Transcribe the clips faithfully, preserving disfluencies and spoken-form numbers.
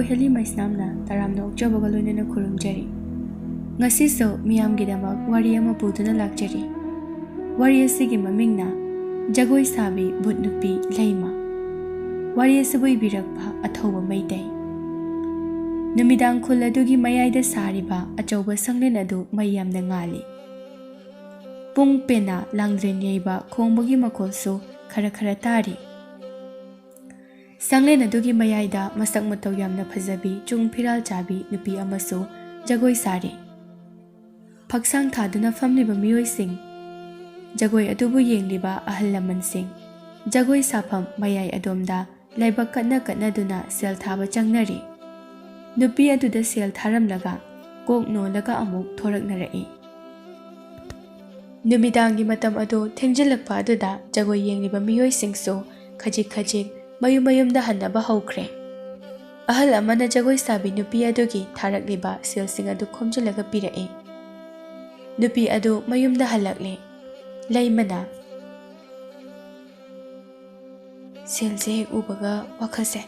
ꯈꯦꯂꯤ ꯃꯩꯁꯅꯥꯝꯅ ꯇꯔꯥꯝꯅ ꯑꯣꯛꯆꯕꯒ ꯂꯣꯏꯅꯅ ꯈꯨꯔꯨꯝꯖꯔꯤ꯫ ꯉꯁꯤꯁꯨ ꯃꯤꯌꯥꯝꯒꯤꯗꯃꯛ ꯋꯥꯔꯤ ꯑꯃ ꯄꯨꯗꯨꯅ ꯂꯥꯛꯆꯔꯤ꯫ ꯋꯥꯔꯤ ꯑꯁꯤꯒꯤ ꯃꯃꯤꯡꯅ ꯖꯒꯣꯏ ꯁꯥꯕꯤ ꯚꯨꯠ ꯅꯨꯄꯤ ꯂꯩꯃ꯫ ꯋꯥꯔꯤ ꯑꯁꯤꯕꯨ ꯏꯕꯤꯔꯛꯄ ꯑꯊꯧꯕ ꯃꯩꯇꯩ꯫ ꯅꯨꯃꯤꯗꯥꯡ ꯈꯨꯜ ꯑꯗꯨꯒꯤ ꯃꯌꯥꯏꯗ ꯁꯥꯔꯤꯕ ꯑꯆꯧꯕ ꯁꯪꯂꯦꯟ ꯑꯗꯨ ꯃꯩ ꯌꯥꯝꯅ ꯉꯥꯜꯂꯤ꯫ ꯄꯨꯡ ꯄꯦꯅꯥ ꯂꯥꯡꯗ꯭ꯔꯦꯟ ꯌꯩꯕ ꯈꯣꯡꯕꯒꯤ ꯃꯈꯣꯜꯁꯨ ꯈꯔ ꯈꯔ ꯇꯥꯔꯤ꯫ ꯁꯪꯂꯦꯟ ꯑꯗꯨꯒꯤ ꯃꯌꯥꯏꯗ ꯃꯁꯛ ꯃꯇꯧ ꯌꯥꯝꯅ ꯐꯖꯕꯤ ꯆꯨꯡ ꯐꯤꯔꯥꯜ ꯆꯥꯕꯤ ꯅꯨꯄꯤ ꯑꯃꯁꯨ ꯖꯒꯣꯏ ꯁꯥꯔꯤ꯫ ꯐꯛꯁꯥꯡ ꯊꯥꯗꯨꯅ ꯐꯝꯂꯤꯕ ꯃꯤꯑꯣꯏꯁꯤꯡ, ꯖꯒꯣꯏ ꯑꯗꯨꯕꯨ ꯌꯦꯡꯂꯤꯕ ꯑꯍꯜ ꯂꯃꯟꯁꯤꯡ, ꯖꯒꯣꯏ ꯁꯥꯐꯝ ꯃꯌꯥꯏ ꯑꯗꯣꯝꯗ ꯂꯥꯏꯕꯛ ꯀꯠꯅ ꯀꯠꯅꯗꯨꯅ ꯁꯦꯜ ꯊꯥꯕ ꯆꯪꯅꯔꯤ꯫ ꯅꯨꯄꯤ ꯑꯗꯨꯗ ꯁꯦꯜ ꯊꯥꯔꯝꯂꯒ ꯀꯣꯛ ꯅꯣꯜꯂꯒ ꯑꯃꯨꯛ ꯊꯣꯔꯛꯅꯔꯛꯏ꯫ ꯅꯨꯃꯤꯗꯥꯡꯒꯤ ꯃꯇꯝ ꯑꯗꯨ ꯊꯦꯡꯖꯤꯜꯂꯛꯄ ꯑꯗꯨꯗ ꯖꯒꯣꯏ ꯌꯦꯡꯂꯤꯕ ꯃꯤꯑꯣꯏꯁꯤꯡꯁꯨ ꯈꯖꯤꯛ ꯈꯖꯤꯛ ꯃꯌꯨꯝ ꯃꯌꯨꯝꯗ ꯍꯟꯅꯕ ꯍꯧꯈ꯭ꯔꯦ꯫ ꯑꯍꯜ ꯑꯃꯅ ꯖꯒꯣꯏ ꯁꯥꯕꯤ ꯅꯨꯄꯤ ꯑꯗꯨꯒꯤ ꯊꯥꯔꯛꯂꯤꯕ ꯁꯦꯜꯁꯤꯡ ꯑꯗꯨ ꯈꯣꯝꯖꯤꯜꯂꯒ ꯄꯤꯔꯛꯏ꯫ ꯅꯨꯄꯤ ꯑꯗꯨ ꯃꯌꯨꯝꯗ ꯍꯜꯂꯛꯂꯦ꯫ ꯂꯩꯃꯅ, "ꯁꯦꯜꯁꯦ ꯍꯦꯛ ꯎꯕꯒ ꯋꯥꯈꯜꯁꯦ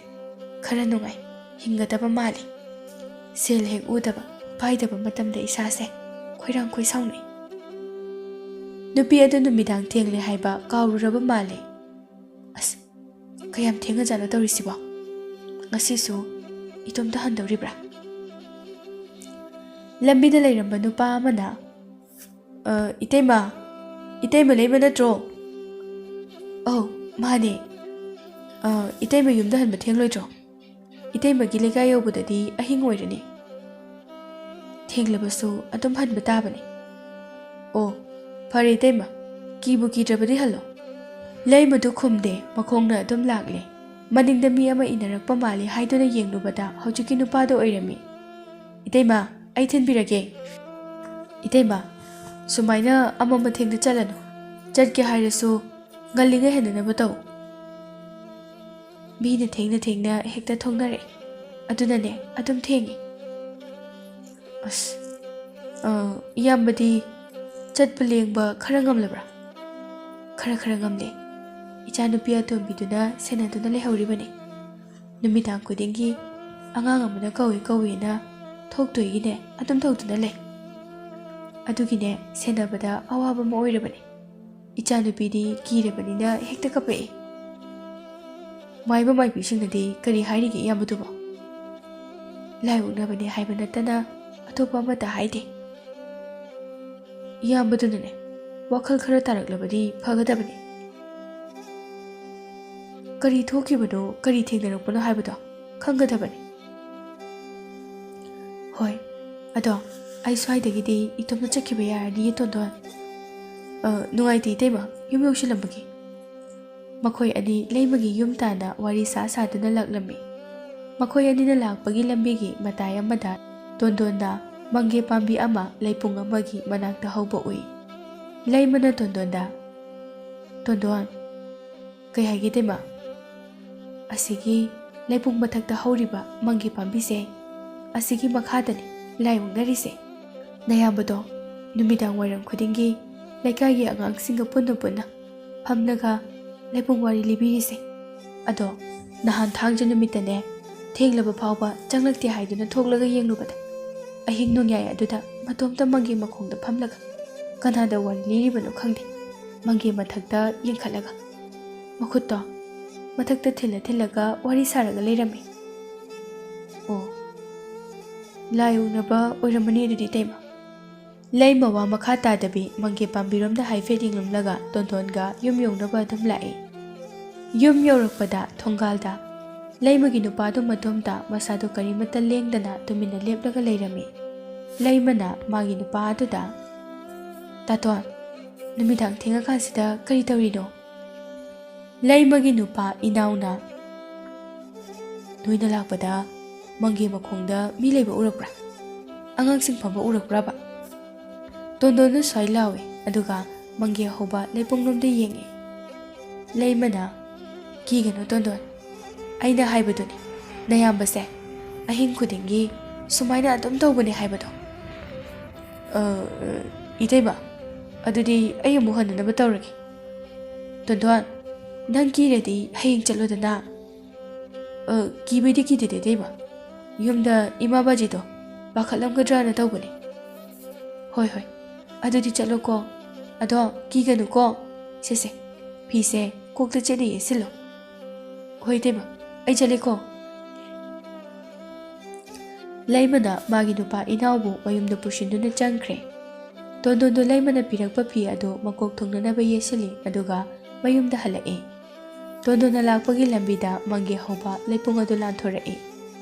ꯈꯔ ꯅꯨꯡꯉꯥꯏ, ꯍꯤꯡꯒꯗꯕ ꯃꯥꯜꯂꯤ꯫ ꯁꯦꯜ ꯍꯦꯛ ꯎꯗꯕ, ꯄꯥꯏꯗꯕ ꯃꯇꯝꯗ ꯏꯁꯥꯁꯦ ꯈꯣꯏꯔꯥꯡ ꯈꯣꯏ ꯁꯥꯎꯅꯩ꯫ ꯅꯨꯄꯤ ꯑꯗꯨ ꯅꯨꯃꯤꯗꯥꯡ ꯊꯦꯡꯂꯦ ꯍꯥꯏꯕ ꯀꯥꯎꯔꯨꯔꯕ ꯃꯥꯜꯂꯦ꯫ ꯑꯁ, ꯀꯌꯥꯝ ꯊꯦꯡꯉꯖꯥꯠꯅꯣ ꯇꯧꯔꯤꯁꯤꯕꯣ? ꯉꯁꯤꯁꯨ ꯏꯇꯣꯝꯇ ꯍꯟꯗꯧꯔꯤꯕ꯭ꯔꯥ?" ꯂꯝꯕꯤꯗ ꯂꯩꯔꯝꯕ ꯅꯨꯄꯥ ꯑꯃꯅ, "ꯑ, ꯏꯇꯩꯃ, ꯏꯇꯩꯃ ꯂꯩꯃ ꯅꯠꯇ꯭ꯔꯣ?" "ꯑꯧ, ꯃꯥꯅꯦ꯫ ꯑ, ꯏꯇꯩꯃ ꯌꯨꯝꯗ ꯍꯟꯕ ꯊꯦꯡꯂꯣꯏꯗ꯭ꯔꯣ? ꯏꯇꯩꯃꯒꯤ ꯂꯩꯀꯥꯏ ꯌꯧꯕꯗꯗꯤ ꯑꯍꯤꯡ ꯑꯣꯏꯔꯅꯤ꯫ ꯊꯦꯡꯂꯕꯁꯨ ꯑꯗꯨꯝ ꯍꯟꯕ ꯇꯥꯕꯅꯤ꯫" "ꯑꯣ, ꯐꯔꯦ ꯏꯇꯩꯃ, ꯀꯤꯕꯨ ꯀꯤꯗ꯭ꯔꯕꯗꯤ ꯍꯜꯂꯣ꯫" ꯂꯩꯃꯗꯨ ꯈꯨꯝꯗꯦ, ꯃꯈꯣꯡꯅ ꯑꯗꯨꯝ ꯂꯥꯛꯂꯦ꯫ ꯃꯅꯤꯡꯗ ꯃꯤ ꯑꯃ ꯏꯟꯅꯔꯛꯄ ꯃꯥꯜꯂꯤ ꯍꯥꯏꯗꯨꯅ ꯌꯦꯡꯂꯨꯕꯗ ꯍꯧꯖꯤꯛꯀꯤ ꯅꯨꯄꯥꯗꯣ ꯑꯣꯏꯔꯝꯃꯤ꯫ "ꯏꯇꯩꯃ, ꯑꯩ ꯊꯤꯟꯕꯤꯔꯒꯦ꯫" "ꯏꯇꯩꯃ, ꯁꯨꯃꯥꯏꯅ ꯑꯃꯝ ꯑꯊꯦꯡꯗ ꯆꯠꯂꯅꯨ꯫ ꯆꯠꯀꯦ ꯍꯥꯏꯔꯁꯨ ꯉꯜꯂꯤꯉꯩ ꯍꯟꯅꯅꯕ ꯇꯧ꯫ ꯃꯤꯅ ꯊꯦꯡꯅ ꯊꯦꯡꯅ ꯍꯦꯛꯇ ꯊꯣꯡꯅꯔꯛꯑꯦ꯫ ꯑꯗꯨꯅꯅꯦ, ꯑꯗꯨꯝ ꯊꯦꯡꯉꯦ꯫" "ꯑꯁ, ꯑ, ꯏꯌꯥꯝꯕꯗꯤ ꯆꯠꯄ ꯂꯦꯡꯕ ꯈꯔ ꯉꯝꯂꯕ꯭ꯔꯥ?" "ꯈꯔ ꯈꯔ ꯉꯝꯂꯦ꯫ ꯏꯆꯥꯅꯨꯄꯤ ꯑꯇꯣꯝꯕꯤꯗꯨꯅ ꯁꯦꯟꯅꯗꯨꯅ ꯂꯩꯍꯧꯔꯤꯕꯅꯤ꯫ ꯅꯨꯃꯤꯗꯥꯡ ꯈꯨꯗꯤꯡꯒꯤ ꯑꯉꯥꯡ ꯑꯃꯅ ꯀꯧꯏ ꯀꯧꯏꯅ ꯊꯣꯛꯇꯣꯏꯒꯤꯅꯦ ꯑꯗꯨꯝ ꯇꯧꯗꯨꯅ ꯂꯩ꯫ ꯑꯗꯨꯒꯤꯅꯦ ꯁꯦꯟꯅꯕꯗ ꯑꯋꯥꯕ ꯑꯃ ꯑꯣꯏꯔꯕꯅꯤ꯫ ꯏꯆꯥꯅꯨꯄꯤꯗꯤ ꯀꯤꯔꯕꯅꯤꯅ ꯍꯦꯛꯇ ꯀꯞꯄꯛꯏ꯫ ꯃꯥꯏꯕ ꯃꯥꯏꯕꯤꯁꯤꯡꯅꯗꯤ ꯀꯔꯤ ꯍꯥꯏꯔꯤꯒꯦ ꯏꯌꯥꯝꯕꯗꯨꯕꯣ? ꯂꯥꯏ ꯑꯣꯛꯅꯕꯅꯦ ꯍꯥꯏꯕ ꯅꯠꯇꯅ ꯑꯇꯣꯞꯄ ꯑꯃꯠꯇ ꯍꯥꯏꯗꯦ꯫ ꯏꯌꯥꯝꯕꯗꯨꯅꯅꯦ ꯋꯥꯈꯜ ꯈꯔ ꯇꯥꯔꯛꯂꯕꯗꯤ ꯐꯒꯗꯕꯅꯤ꯫ ꯀꯔꯤ ꯊꯣꯛꯈꯤꯕꯅꯣ, ꯀꯔꯤ ꯊꯦꯡꯅꯔꯛꯄꯅꯣ ꯍꯥꯏꯕꯗꯣ ꯈꯪꯒꯗꯕꯅꯤ꯫ ꯍꯣꯏ, ꯑꯗꯣ ꯑꯩ ꯁ꯭ꯋꯥꯏꯗꯒꯤꯗꯤ ꯏꯇꯣꯝꯇ ꯆꯠꯈꯤꯕ ꯌꯥꯔꯅꯤꯌꯦ ꯇꯣꯟꯗꯣꯟ꯫ ꯑ, ꯅꯨꯡꯉꯥꯏꯇꯦ ꯏꯇꯩꯃ, ꯌꯨꯝ ꯌꯧꯁꯤꯜꯂꯝꯕꯒꯤ꯫ ꯃꯈꯣꯏ ꯑꯅꯤ ꯂꯩꯃꯒꯤ ꯌꯨꯝ ꯇꯥꯟꯅ ꯋꯥꯔꯤ ꯁꯥ ꯁꯥꯗꯨꯅ ꯂꯥꯛꯂꯝꯃꯤ꯫ ꯃꯈꯣꯏ ꯑꯅꯤꯅ ꯂꯥꯛꯄꯒꯤ ꯂꯝꯕꯤꯒꯤ ꯃꯇꯥꯏ ꯑꯃꯗ ꯇꯣꯟꯗꯣꯟꯅ ꯃꯪꯒꯦ ꯄꯥꯝꯕꯤ ꯑꯃ ꯂꯩꯄꯨꯡ ꯑꯃꯒꯤ ꯃꯅꯥꯛꯇ ꯍꯧꯕ ꯎꯏ꯫ ꯂꯩꯃꯅ ꯇꯣꯟꯗꯣꯟꯗ, "ꯇꯣꯟꯗꯣꯟ, ꯀꯩ ꯍꯥꯏꯒꯦ ꯇꯩꯃ? ꯑꯁꯤꯒꯤ ꯂꯩꯄꯨꯡ ꯃꯊꯛꯇ ꯍꯧꯔꯤꯕ ꯃꯪꯒꯦ ꯄꯥꯝꯕꯤꯁꯦ, ꯑꯁꯤꯒꯤ ꯃꯈꯥꯗꯅꯤ ꯂꯥꯏ ꯑꯣꯛꯅꯔꯤꯁꯦ꯫ ꯅꯌꯥꯝꯕꯗꯣ ꯅꯨꯃꯤꯗꯥꯡ ꯋꯥꯏꯔꯝ ꯈꯨꯗꯤꯡꯒꯤ ꯂꯩꯀꯥꯏꯒꯤ ꯑꯉꯥꯡꯁꯤꯡꯒ ꯄꯨꯟꯅ ꯄꯨꯟꯅ ꯐꯝꯂꯒ ꯂꯩꯄꯨꯡ ꯋꯥꯔꯤ ꯂꯤꯕꯤꯔꯤꯁꯦ꯫ ꯑꯗꯣ ꯅꯍꯥꯟ ꯊꯥꯡꯖ ꯅꯨꯃꯤꯠꯇꯅꯦ, ꯊꯦꯡꯂꯕ ꯐꯥꯎꯕ ꯆꯪꯂꯛꯇꯦ ꯍꯥꯏꯗꯨꯅ ꯊꯣꯛꯂꯒ ꯌꯦꯡꯂꯨꯕꯗ, ꯑꯍꯤꯡ ꯅꯣꯡꯌꯥꯏ ꯑꯗꯨꯗ ꯃꯇꯣꯝꯇ ꯃꯪꯒꯦ ꯃꯈꯣꯡꯗ ꯐꯝꯂꯒ ꯀꯅꯥꯗ ꯋꯥꯔꯤ ꯂꯤꯔꯤꯕꯅꯣ ꯈꯪꯗꯦ, ꯃꯪꯒꯦ ꯃꯊꯛꯇ ꯌꯦꯡꯈꯠꯂꯒ ꯃꯈꯨꯠꯇꯣ ꯃꯊꯛꯇ ꯊꯤꯜꯂ ꯊꯤꯜꯂꯒ ꯋꯥꯔꯤ ꯁꯥꯔꯒ ꯂꯩꯔꯝꯃꯤ"꯫ "ꯑꯣ, ꯂꯥꯏ ꯑꯣꯛꯅꯕ ꯑꯣꯏꯔꯝꯃꯅꯤ ꯑꯗꯨꯗꯤ ꯏꯇꯩꯃ"꯫ ꯂꯩꯃ ꯋꯥ ꯃꯈꯥ ꯇꯥꯗꯕꯤ ꯃꯪꯒꯦ ꯄꯥꯝꯕꯤꯔꯣꯝꯗ ꯍꯥꯏꯐꯦꯠ ꯌꯦꯡꯂꯝꯂꯒ ꯇꯣꯟꯗꯣꯟꯒ ꯌꯨꯝ ꯌꯧꯅꯕ ꯑꯗꯨꯝ ꯂꯥꯛꯏ꯫ ꯌꯨꯝ ꯌꯧꯔꯛꯄꯗ ꯊꯣꯡꯒꯥꯜꯗ ꯂꯩꯃꯒꯤ ꯅꯨꯄꯥꯗꯨ ꯃꯇꯣꯝꯇ ꯃꯁꯥꯗꯨ ꯀꯔꯤꯃꯠꯇ ꯂꯦꯡꯗꯅ ꯇꯨꯃꯤꯟꯅ ꯂꯦꯞꯂꯒ ꯂꯩꯔꯝꯃꯤ꯫ ꯂꯩꯃꯅ ꯃꯥꯒꯤ ꯅꯨꯄꯥ ꯑꯗꯨꯗ, "ꯇꯥꯇꯣꯟ, ꯅꯨꯃꯤꯗꯥꯡ ꯊꯦꯡꯉꯀꯥꯟꯁꯤꯗ ꯀꯔꯤ ꯇꯧꯔꯤꯅꯣ?" ꯂꯩꯃꯒꯤ ꯅꯨꯄꯥ ꯏꯅꯥꯎꯅ, "ꯅꯣꯏꯅ ꯂꯥꯛꯄꯗ ꯃꯪꯒꯦ ꯃꯈꯣꯡꯗ ꯃꯤ ꯂꯩꯕ ꯎꯔꯛꯄ꯭ꯔꯥ? ꯑꯉꯥꯡꯁꯤꯡ ꯐꯝꯕ ꯎꯔꯛꯄ꯭ꯔꯕ?" ꯇꯣꯟꯗꯣꯟꯅ ꯁ꯭ꯋꯥꯏ ꯂꯥꯎꯏ, ꯑꯗꯨꯒ ꯃꯪꯒꯦ ꯍꯧꯕ ꯂꯩꯄꯨꯡꯂꯣꯝꯗ ꯌꯦꯡꯉꯤ꯫ ꯂꯩꯃꯅ, "ꯀꯤꯒꯅꯨ ꯇꯣꯟꯗꯣꯟ, ꯑꯩꯅ ꯍꯥꯏꯕꯗꯨꯅꯤ, ꯅꯌꯥꯝꯕꯁꯦ ꯑꯍꯤꯡ ꯈꯨꯗꯤꯡꯒꯤ ꯁꯨꯃꯥꯏꯅ ꯑꯗꯨꯝ ꯇꯧꯕꯅꯦ ꯍꯥꯏꯕꯗꯣ"꯫ "ꯑ, ꯏꯇꯩꯃ, ꯑꯗꯨꯗꯤ ꯑꯩ ꯑꯃꯨꯛ ꯍꯟꯅꯅꯕ ꯇꯧꯔꯒꯦ꯫ ꯇꯣꯟꯗꯣꯟ, ꯅꯪ ꯀꯤꯔꯗꯤ ꯍꯌꯦꯡ ꯆꯠꯂꯣꯗꯅ"꯫ "ꯑ, ꯀꯤꯕꯩꯗꯤ ꯀꯤꯗꯦꯗ ꯏꯇꯩꯃ, ꯌꯨꯝꯗ ꯏꯃꯥ ꯕꯥꯖꯤꯗꯣ ꯄꯥꯈꯠꯂꯝꯒꯗ꯭ꯔꯥꯅ ꯇꯧꯕꯅꯤ꯫ "ꯍꯣꯏ, ꯍꯣꯏ, ꯑꯗꯨꯗꯤ ꯆꯠꯂꯣꯀꯣ꯫ ꯑꯗꯣ ꯀꯤꯒꯅꯨꯀꯣ꯫ ꯁꯦ, ꯁꯦ, ꯐꯤꯁꯦ ꯀꯣꯛꯇ ꯆꯦꯠꯅ ꯌꯦꯠꯁꯤꯜꯂꯣ꯫ ꯍꯣꯏ, ꯏꯇꯩꯃ, ꯑꯩ ꯆꯠꯂꯦꯀꯣ꯫" ꯂꯩꯃꯅ ꯃꯥꯒꯤ ꯅꯨꯄꯥ ꯏꯅꯥꯎꯕꯨ ꯃꯌꯨꯝꯗ ꯄꯨꯁꯤꯟꯗꯨꯅ ꯆꯪꯈ꯭ꯔꯦ꯫ ꯇꯣꯟꯗꯣꯟꯗꯣ ꯂꯩꯃꯅ ꯄꯤꯔꯛꯄ ꯐꯤ ꯑꯗꯨ ꯃꯀꯣꯛ ꯊꯨꯡꯅꯅꯕ ꯌꯦꯠꯁꯤꯜꯂꯤ, ꯑꯗꯨꯒ ꯃꯌꯨꯝꯗ ꯍꯜꯂꯛꯏ꯫ ꯇꯣꯟꯗꯣꯟꯅ ꯂꯥꯛꯄꯒꯤ ꯂꯝꯕꯤꯗ ꯃꯪꯒꯦ ꯍꯧꯕ ꯂꯩꯄꯨꯡ ꯑꯗꯨ ꯂꯥꯟꯊꯣꯔꯛꯏ꯫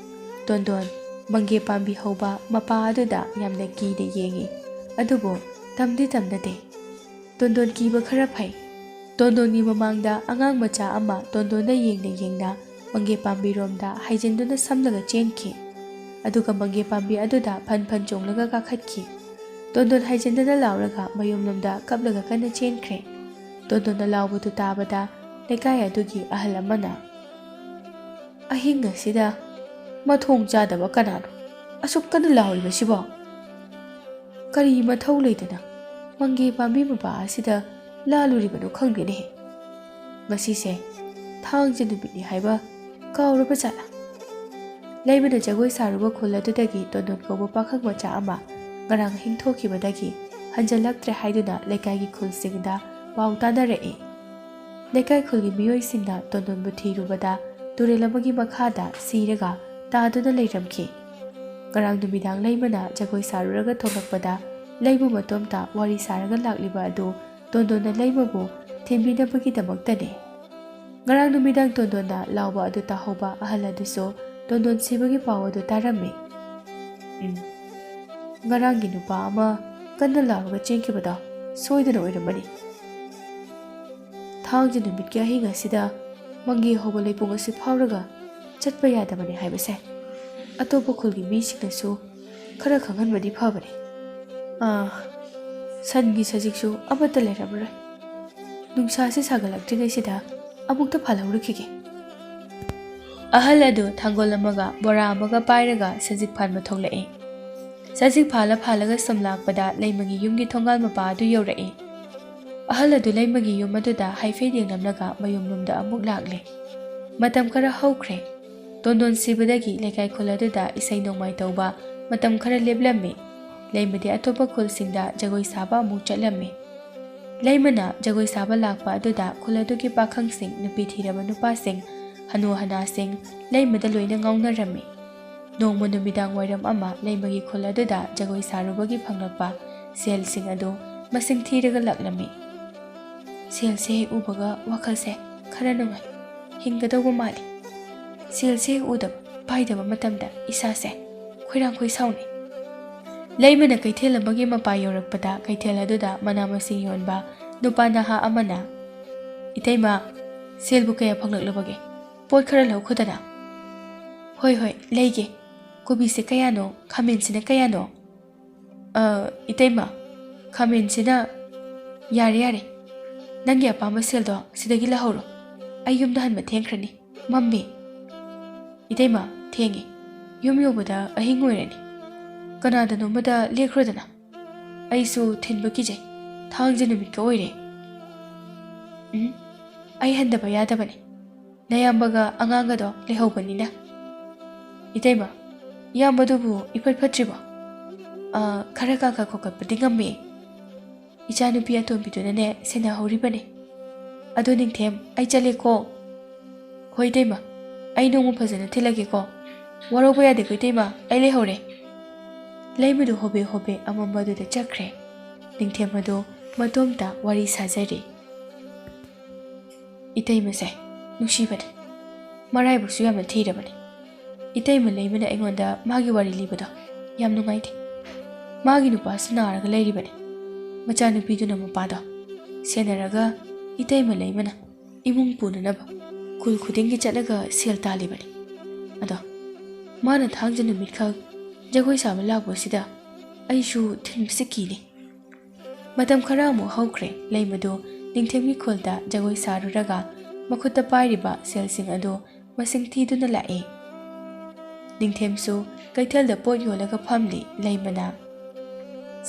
ꯇꯣꯟꯗꯣꯟ ꯃꯪꯒꯦ ꯄꯥꯝꯕꯤ ꯍꯧꯕ ꯃꯄꯥ ꯑꯗꯨꯗ ꯌꯥꯝꯅ ꯀꯤꯅ ꯌꯦꯡꯏ, ꯑꯗꯨꯕꯨ ꯇꯝꯗꯤ ꯇꯝꯅꯗꯦ꯫ ꯇꯣꯟꯗꯣꯟ ꯀꯤꯕ ꯈꯔ ꯐꯩ꯫ ꯇꯣꯟꯗꯣꯟꯒꯤ ꯃꯃꯥꯡꯗ ꯑꯉꯥꯡ ꯃꯆꯥ ꯑꯃ ꯇꯣꯟꯗꯣꯟꯗ ꯌꯦꯡꯅ ꯌꯦꯡꯅ ꯃꯪꯒꯦ ꯄꯥꯝꯕꯤꯔꯣꯝꯗ ꯍꯥꯏꯖꯤꯟꯗꯨꯅ ꯁꯝꯂꯒ ꯆꯦꯟꯈꯤ꯫ ꯑꯗꯨꯒ ꯃꯪꯒꯦ ꯄꯥꯝꯕꯤ ꯑꯗꯨꯗ ꯐꯟ ꯐꯟ ꯆꯣꯡꯂꯒ ꯀꯥꯈꯠꯈꯤ꯫ ꯇꯣꯟꯗꯣꯟ ꯍꯥꯏꯖꯤꯟꯗꯅ ꯂꯥꯎꯔꯒ ꯃꯌꯨꯝꯂꯣꯝꯗ ꯀꯞꯂꯒ ꯀꯟꯅ ꯆꯦꯟꯈ꯭ꯔꯦ꯫ ꯇꯣꯟꯗꯣꯟꯅ ꯂꯥꯎꯕꯗꯨ ꯇꯥꯕꯗ ꯂꯩꯀꯥꯏ ꯑꯗꯨꯒꯤ ꯑꯍꯜ ꯑꯃꯅ, "ꯑꯍꯤꯡ ꯑꯁꯤꯗ ꯃꯊꯣꯡ ꯆꯥꯗꯕ ꯀꯅꯥꯅꯣ ꯑꯁꯨꯛ ꯀꯟꯅ ꯂꯥꯎꯔꯤꯕꯁꯤꯕꯣ? ꯀꯔꯤ ꯃꯊꯧ ꯂꯩꯗꯅ ꯃꯪꯒꯦ ꯄꯥꯝꯕꯤ ꯃꯄꯥ ꯑꯁꯤꯗ ꯂꯥꯜꯂꯨꯔꯤꯕꯅꯣ ꯈꯪꯗꯦꯅꯦ꯫ ꯉꯁꯤꯁꯦ ꯊꯥꯡꯖ ꯅꯨꯃꯤꯠꯅꯤ ꯍꯥꯏꯕ ꯀꯥꯎꯔꯕ ꯖꯥꯠꯂꯥ?" ꯂꯩꯃꯅ ꯖꯒꯣꯏ ꯁꯥꯔꯨꯕ ꯈꯨꯜ ꯑꯗꯨꯗꯒꯤ ꯇꯣꯟꯗꯣꯟ ꯀꯧꯕ ꯄꯥꯈꯪ ꯃꯆꯥ ꯑꯃ ꯉꯔꯥꯡ ꯑꯍꯤꯡ ꯊꯣꯛꯈꯤꯕꯗꯒꯤ ꯍꯟꯖꯜꯂꯛꯇ꯭ꯔꯦ ꯍꯥꯏꯗꯨꯅ ꯂꯩꯀꯥꯏꯒꯤ ꯈꯨꯜꯁꯤꯡꯗ ꯄꯥꯎ ꯇꯥꯅꯔꯛꯏ꯫ ꯂꯩꯀꯥꯏ ꯈꯨꯜꯒꯤ ꯃꯤꯑꯣꯏꯁꯤꯡꯅ ꯇꯣꯟꯗꯣꯟꯕꯨ ꯊꯤꯔꯨꯕꯗ ꯇꯨꯔꯦꯜ ꯑꯃꯒꯤ ꯃꯈꯥꯗ ꯁꯤꯔꯒ ꯇꯥꯗꯨꯅ ꯂꯩꯔꯝꯈꯤ꯫ ꯉꯔꯥꯡ ꯅꯨꯃꯤꯗꯥꯡ ꯂꯩꯃꯅ ꯖꯒꯣꯏ ꯁꯥꯔꯨꯔꯒ ꯊꯣꯛꯂꯛꯄꯗ ꯂꯩꯃ ꯃꯇꯣꯝꯇ ꯋꯥꯔꯤ ꯁꯥꯔꯒ ꯂꯥꯛꯂꯤꯕ ꯑꯗꯨ ꯇꯣꯟꯗꯣꯟꯅ ꯂꯩꯃꯕꯨ ꯊꯤꯟꯕꯤꯅꯕꯒꯤꯗꯃꯛꯇꯅꯤ꯫ ꯉꯔꯥꯡ ꯅꯨꯃꯤꯗꯥꯡ ꯇꯣꯟꯗꯣꯟꯅ ꯂꯥꯎꯕ ꯑꯗꯨ ꯇꯥꯍꯧꯕ ꯑꯍꯜ ꯑꯗꯨꯁꯨ ꯇꯣꯟꯗꯣꯟ ꯁꯤꯕꯒꯤ ꯄꯥꯎ ꯑꯗꯨ ꯇꯥꯔꯝꯃꯤ꯫ "ꯎꯝ, ꯉꯔꯥꯡꯒꯤ ꯅꯨꯄꯥ ꯑꯃ ꯀꯟꯅ ꯂꯥꯎꯔꯒ ꯆꯦꯟꯈꯤꯕꯗꯣ ꯁꯣꯏꯗꯅ ꯑꯣꯏꯔꯝꯃꯅꯤ꯫ ꯊꯥꯡꯖ ꯅꯨꯃꯤꯠꯀꯤ ꯑꯍꯤꯡ ꯑꯁꯤꯗ ꯃꯪꯒꯦ ꯍꯧꯕ ꯂꯩꯄꯨꯡ ꯑꯁꯤ ꯐꯥꯎꯔꯒ ꯆꯠꯄ ꯌꯥꯗꯕꯅꯤ ꯍꯥꯏꯕꯁꯦ ꯑꯇꯣꯞꯄ ꯈꯨꯜꯒꯤ ꯃꯤꯁꯤꯡꯅꯁꯨ ꯈꯔ ꯈꯪꯍꯟꯕꯗꯤ ꯐꯕꯅꯤ꯫ ꯑꯥ, ꯁꯟꯒꯤ ꯁꯖꯤꯛꯁꯨ ꯑꯃꯠꯇ ꯂꯩꯔꯝꯃꯔꯣꯏ꯫ ꯅꯨꯡꯁꯥꯁꯤ ꯁꯥꯒꯠꯂꯛꯇ꯭ꯔꯤꯉꯩꯁꯤꯗ ꯑꯃꯨꯛꯇ ꯐꯥꯜꯍꯧꯔꯨꯈꯤꯒꯦ꯫" ꯑꯍꯜ ꯑꯗꯨ ꯊꯥꯡꯒꯣꯜ ꯑꯃꯒ ꯕꯣꯔꯥ ꯑꯃꯒ ꯄꯥꯏꯔꯒ ꯁꯖꯤꯛ ꯐꯥꯟꯕ ꯊꯣꯛꯂꯛꯏ꯫ ꯁꯖꯤꯛ ꯐꯥꯜꯂ ꯐꯥꯜꯂꯒ ꯁꯨꯝ ꯂꯥꯛꯄꯗ ꯂꯩꯃꯒꯤ ꯌꯨꯝꯒꯤ ꯊꯣꯡꯒꯥꯜ ꯃꯄꯥ ꯑꯗꯨ ꯌꯧꯔꯛꯏ꯫ ꯑꯍꯜ ꯑꯗꯨ ꯂꯩꯃꯒꯤ ꯌꯨꯝ ꯑꯗꯨꯗ ꯍꯥꯏꯐꯦꯠ ꯌꯦꯡꯂꯝꯂꯒ ꯃꯌꯨꯝꯂꯣꯝꯗ ꯑꯃꯨꯛ ꯂꯥꯛꯂꯦ꯫ ꯃꯇꯝ ꯈꯔ ꯍꯧꯈ꯭ꯔꯦ꯫ ꯇꯣꯟꯗꯣꯟ ꯁꯤꯕꯗꯒꯤ ꯂꯩꯀꯥꯏ ꯈꯨꯜ ꯑꯗꯨꯗ ꯏꯁꯩ ꯅꯣꯡꯃꯥꯏ ꯇꯧꯕ ꯃꯇꯝ ꯈꯔ ꯂꯦꯞꯂꯝꯃꯤ꯫ ꯂꯩꯃꯗꯤ ꯑꯇꯣꯞꯄ ꯈꯨꯜꯁꯤꯡꯗ ꯖꯒꯣꯏ ꯁꯥꯕ ꯑꯃꯨꯛ ꯆꯠꯂꯝꯃꯤ꯫ ꯂꯩꯃꯅ ꯖꯒꯣꯏ ꯁꯥꯕ ꯂꯥꯛꯄ ꯑꯗꯨꯗ ꯈꯨꯜ ꯑꯗꯨꯒꯤ ꯄꯥꯈꯪꯁꯤꯡ, ꯅꯨꯄꯤ ꯊꯤꯔꯕ ꯅꯨꯄꯥꯁꯤꯡ, ꯍꯅꯨ ꯍꯅꯥꯁꯤꯡ ꯂꯩꯃꯗ ꯂꯣꯏꯅ ꯉꯥꯎꯅꯔꯝꯃꯤ꯫ ꯅꯣꯡꯃ ꯅꯨꯃꯤꯗꯥꯡ ꯋꯥꯏꯔꯝ ꯑꯃ ꯂꯩꯃꯒꯤ ꯈꯨꯜ ꯑꯗꯨꯗ ꯖꯒꯣꯏ ꯁꯥꯔꯨꯕꯒꯤ ꯐꯪꯂꯛꯄ ꯁꯦꯜꯁꯤꯡ ꯑꯗꯨ ꯃꯁꯤꯡ ꯊꯤꯔꯒ ꯂꯥꯛꯂꯝꯃꯤ꯫ "ꯁꯦꯜꯁꯦ ꯍꯦꯛ ꯎꯕꯒ ꯋꯥꯈꯜꯁꯦ ꯈꯔ ꯅꯨꯡꯉꯥꯏ, ꯍꯤꯡꯒꯗꯧꯕ ꯃꯥꯜꯂꯤ꯫ ꯁꯦꯜꯁꯦ ꯍꯦꯛ ꯎꯗꯕ ꯄꯥꯏꯗꯕ ꯃꯇꯝꯗ ꯏꯁꯥꯁꯦ ꯈꯣꯏꯔꯥꯡ ꯈꯣꯏꯁꯥꯎꯅꯩ"꯫ ꯂꯩꯃꯅ ꯀꯩꯊꯦꯜ ꯑꯃꯒꯤ ꯃꯄꯥ ꯌꯧꯔꯛꯄꯗ ꯀꯩꯊꯦꯜ ꯑꯗꯨꯗ ꯃꯅꯥ ꯃꯁꯤꯡ ꯌꯣꯟꯕ ꯅꯨꯄꯥ ꯅꯍꯥ ꯑꯃꯅ, "ꯏꯇꯩꯃ, ꯁꯦꯜꯕꯨ ꯀꯌꯥ ꯐꯪꯂꯛꯂꯕꯒꯦ? ꯄꯣꯠ ꯈꯔ ꯂꯧꯈꯣꯗꯅ"꯫ "ꯍꯣꯏ, ꯍꯣꯏ, ꯂꯩꯒꯦ꯫ ꯀꯣꯕꯤꯁꯦ ꯀꯌꯥꯅꯣ? ꯈꯥꯃꯦꯟꯁꯤꯅ ꯀꯌꯥꯅꯣ?" "ꯑ, ꯏꯇꯩꯃ, ꯈꯥꯃꯦꯟꯁꯤꯅ"꯫ "ꯌꯥꯔꯦ, ꯌꯥꯔꯦ꯫ ꯅꯪꯒꯤ ꯑꯄꯥꯝꯕ ꯁꯦꯜꯗꯣ ꯁꯤꯗꯒꯤ ꯂꯧꯍꯧꯔꯣ꯫ ꯑꯩ ꯌꯨꯝꯗ ꯍꯟꯕ ꯊꯦꯡꯈ꯭ꯔꯅꯤ꯫ ꯃꯝꯃꯦ"꯫ "ꯏꯇꯩꯃ, ꯊꯦꯡꯉꯦ꯫ ꯌꯨꯝ ꯌꯧꯕꯗ ꯑꯍꯤꯡ ꯑꯣꯏꯔꯅꯤ꯫ ꯀꯅꯥꯗꯅꯣꯃꯗ ꯂꯦꯛꯈ꯭ꯔꯣꯗꯅ꯫ ꯑꯩꯁꯨ ꯊꯤꯟꯕ ꯀꯤꯖꯩ꯫ ꯊꯥꯡꯖ ꯅꯨꯃꯤꯠꯀ ꯑꯣꯏꯔꯦ"꯫ "ꯎꯝ, ꯑꯩ ꯍꯟꯗꯕ ꯌꯥꯗꯕꯅꯤ꯫ ꯅꯌꯥꯝꯕꯒ ꯑꯉꯥꯡꯒꯗꯣ ꯂꯩꯍꯧꯕꯅꯤꯅ"꯫ "ꯏꯇꯩꯃ, ꯏꯌꯥꯝꯕꯗꯨꯕꯨ ꯏꯐꯠ ꯐꯠꯇ꯭ꯔꯤꯕꯣ? ꯑ, ꯈꯔ ꯀꯥꯡꯈꯠ ꯈꯣꯀꯠꯄꯗꯤ ꯉꯝꯃꯦ꯫ ꯏꯆꯥꯅꯨꯄꯤ ꯑꯇꯣꯝꯕꯤꯗꯨꯅꯅꯦ ꯁꯦꯟꯅꯍꯧꯔꯤꯕꯅꯦ꯫ ꯑꯗꯣ ꯅꯤꯡꯊꯦꯝ, ꯑꯩ ꯆꯠꯂꯦꯀꯣ"꯫ "ꯍꯣꯏ ꯏꯇꯩꯃ, ꯑꯩ ꯅꯣꯡꯃ ꯐꯖꯅ ꯊꯤꯜꯂꯒꯦꯀꯣ꯫ ꯋꯥꯔꯧꯕ ꯌꯥꯗꯦꯀꯣ ꯏꯇꯩꯃ, ꯑꯩ ꯂꯩꯍꯧꯔꯦ"꯫ ꯂꯩꯃꯗꯨ ꯍꯣꯕꯦ ꯍꯣꯕꯦ ꯑꯃꯝꯕꯗꯨꯗ ꯆꯠꯈ꯭ꯔꯦ꯫ ꯅꯤꯡꯊꯦꯝ ꯑꯗꯨ ꯃꯇꯣꯝꯇ ꯋꯥꯔꯤ ꯁꯥꯖꯔꯤ꯫ ꯏꯇꯩꯃꯁꯦ ꯅꯨꯡꯁꯤꯕꯅꯦ꯫ ꯃꯔꯥꯏꯕꯛꯁꯨ ꯌꯥꯝꯅ ꯊꯤꯔꯕꯅꯦ꯫ ꯏꯇꯩꯃ ꯂꯩꯃꯅ ꯑꯩꯉꯣꯟꯗ ꯃꯥꯒꯤ ꯋꯥꯔꯤ ꯂꯤꯕꯗꯣ ꯌꯥꯝ ꯅꯨꯡꯉꯥꯏꯇꯦ꯫ ꯃꯥꯒꯤ ꯅꯨꯄꯥꯁꯨ ꯅꯥꯔꯒ ꯂꯩꯔꯤꯕꯅꯦ꯫ ꯃꯆꯥꯅꯨꯄꯤꯗꯨꯅ ꯃꯄꯥꯗꯣ ꯁꯦꯟꯅꯔꯒ ꯏꯇꯩꯃ ꯂꯩꯃꯅ ꯏꯃꯨꯡ ꯄꯨꯅꯅꯕ ꯈꯨꯜ ꯈꯨꯗꯤꯡꯒꯤ ꯆꯠꯂꯒ ꯁꯦꯜ ꯇꯥꯜꯂꯤꯕꯅꯤ꯫ ꯑꯗꯣ ꯃꯥꯅ ꯊꯥꯡꯖ ꯅꯨꯃꯤꯠꯈꯛ ꯖꯒꯣꯏ ꯁꯥꯕ ꯂꯥꯛꯄꯁꯤꯗ ꯑꯩꯁꯨ ꯊꯤꯟꯕꯁꯤ ꯀꯤꯅꯦ꯫ ꯃꯇꯝ ꯈꯔ ꯑꯃꯨꯛ ꯍꯧꯈ꯭ꯔꯦ꯫ ꯂꯩꯃꯗꯨ ꯅꯤꯡꯊꯦꯝꯒꯤ ꯈꯨꯜꯗ ꯖꯒꯣꯏ ꯁꯥꯔꯨꯔꯒ ꯃꯈꯨꯠꯇ ꯄꯥꯏꯔꯤꯕ ꯁꯦꯜꯁꯤꯡ ꯑꯗꯨ ꯃꯁꯤꯡ ꯊꯤꯗꯨꯅ ꯂꯥꯛꯏ꯫ ꯅꯤꯡꯊꯦꯝꯁꯨ ꯀꯩꯊꯦꯜꯗ ꯄꯣꯠ ꯌꯣꯜꯂꯒ ꯐꯝꯂꯤ꯫ ꯂꯩꯃꯅ,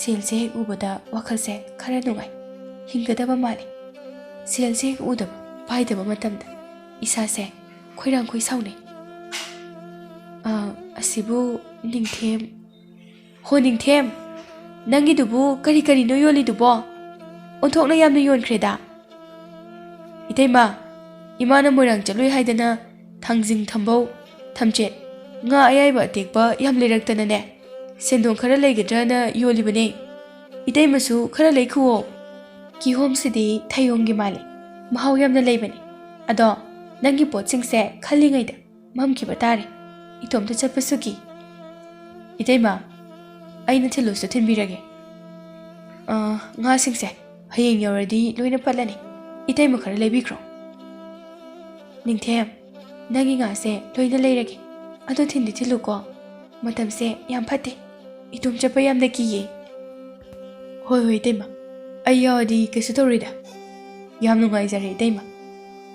"ꯁꯦꯜꯁꯦ ꯍꯦꯛ ꯎꯕꯗ ꯋꯥꯈꯜꯁꯦ ꯈꯔ ꯅꯨꯡꯉꯥꯏ, ꯍꯤꯡꯒꯗꯕ ꯃꯥꯜꯂꯤ꯫ ꯁꯦꯜꯁꯦ ꯍꯦꯛ ꯎꯗꯕ, ꯄꯥꯏꯗꯕ ꯃꯇꯝꯗ ꯏꯁꯥꯁꯦ ꯈꯣꯏꯔꯥꯡ ꯈꯣꯏꯁꯥꯎꯅꯩ"꯫ ꯑꯁꯤꯕꯨ ꯅꯤꯡꯊꯦꯝ? ꯍꯣ ꯅꯤꯡꯊꯦꯝ, ꯅꯪꯒꯤꯗꯨꯕꯨ ꯀꯔꯤ ꯀꯔꯤꯅꯣ ꯌꯣꯜꯂꯤꯗꯨꯕꯣ? ꯑꯣꯟꯊꯣꯛꯅ ꯌꯥꯝꯅ ꯌꯣꯟꯈ꯭ꯔꯦꯗ꯫ ꯏꯇꯩꯃ, ꯏꯃꯥꯅ ꯃꯣꯏꯔꯥꯡ ꯆꯠꯂꯨꯏ ꯍꯥꯏꯗꯅ ꯊꯥꯡꯖꯤꯡ, ꯊꯝꯕꯧ, ꯊꯝꯆꯦꯠ, ꯉꯥ ꯑꯌꯥꯏꯕ ꯑꯇꯦꯛꯄ ꯌꯥꯝ ꯂꯩꯔꯛꯇꯅꯅꯦ, ꯁꯦꯟꯗꯣꯡ ꯈꯔ ꯂꯩꯒꯗ꯭ꯔꯅ ꯌꯣꯜꯂꯤꯕꯅꯦ꯫ ꯏꯇꯩꯃꯁꯨ ꯈꯔ ꯂꯩꯈꯨꯋꯣ꯫ ꯀꯤꯍꯣꯝꯁꯤꯗꯤ ꯊꯩꯍꯣꯝꯒꯤ ꯃꯥꯜꯂꯤ, ꯃꯍꯥꯎ ꯌꯥꯝꯅ ꯂꯩꯕꯅꯤ꯫ ꯑꯗꯣ ꯅꯪꯒꯤ ꯄꯣꯠꯁꯤꯡꯁꯦ ꯈꯜꯂꯤꯉꯩꯗ ꯃꯝꯈꯤꯕ ꯇꯥꯔꯦ꯫ ꯏꯇꯣꯝꯇ ꯆꯠꯄꯁꯨ ꯀꯤ꯫ ꯏꯇꯩꯃ, ꯑꯩꯅ ꯊꯤꯜꯂꯨꯁꯨ ꯊꯤꯟꯕꯤꯔꯒꯦ꯫ ꯑ, ꯉꯥꯁꯤꯡꯁꯦ ꯍꯌꯦꯡ ꯌꯧꯔꯗꯤ ꯂꯣꯏꯅ ꯄꯠꯂꯅꯤ꯫ ꯏꯇꯩꯃ ꯈꯔ ꯂꯩꯕꯤꯈ꯭ꯔꯣ꯫ ꯅꯤꯡꯊꯦꯝ, ꯅꯪꯒꯤ ꯉꯥꯁꯦ ꯂꯣꯏꯅ ꯂꯩꯔꯒꯦ꯫ ꯑꯗꯣ ꯊꯤꯟꯗꯤ ꯊꯤꯜꯂꯨꯀꯣ꯫ ꯃꯇꯝꯁꯦ ꯌꯥꯝ ꯐꯠꯇꯦ꯫ ꯏꯇꯣꯝ ꯆꯠꯄ ꯌꯥꯝꯅ ꯀꯤꯌꯦ꯫ ꯍꯣꯏ, ꯍꯣꯏ, ꯏꯇꯩꯃ꯫ ꯑꯩ ꯌꯥꯎꯔꯗꯤ ꯀꯩꯁꯨ ꯇꯧꯔꯣꯏꯗ꯫ ꯌꯥꯝ ꯅꯨꯡꯉꯥꯏꯖꯔꯦ, ꯏꯇꯩꯃ꯫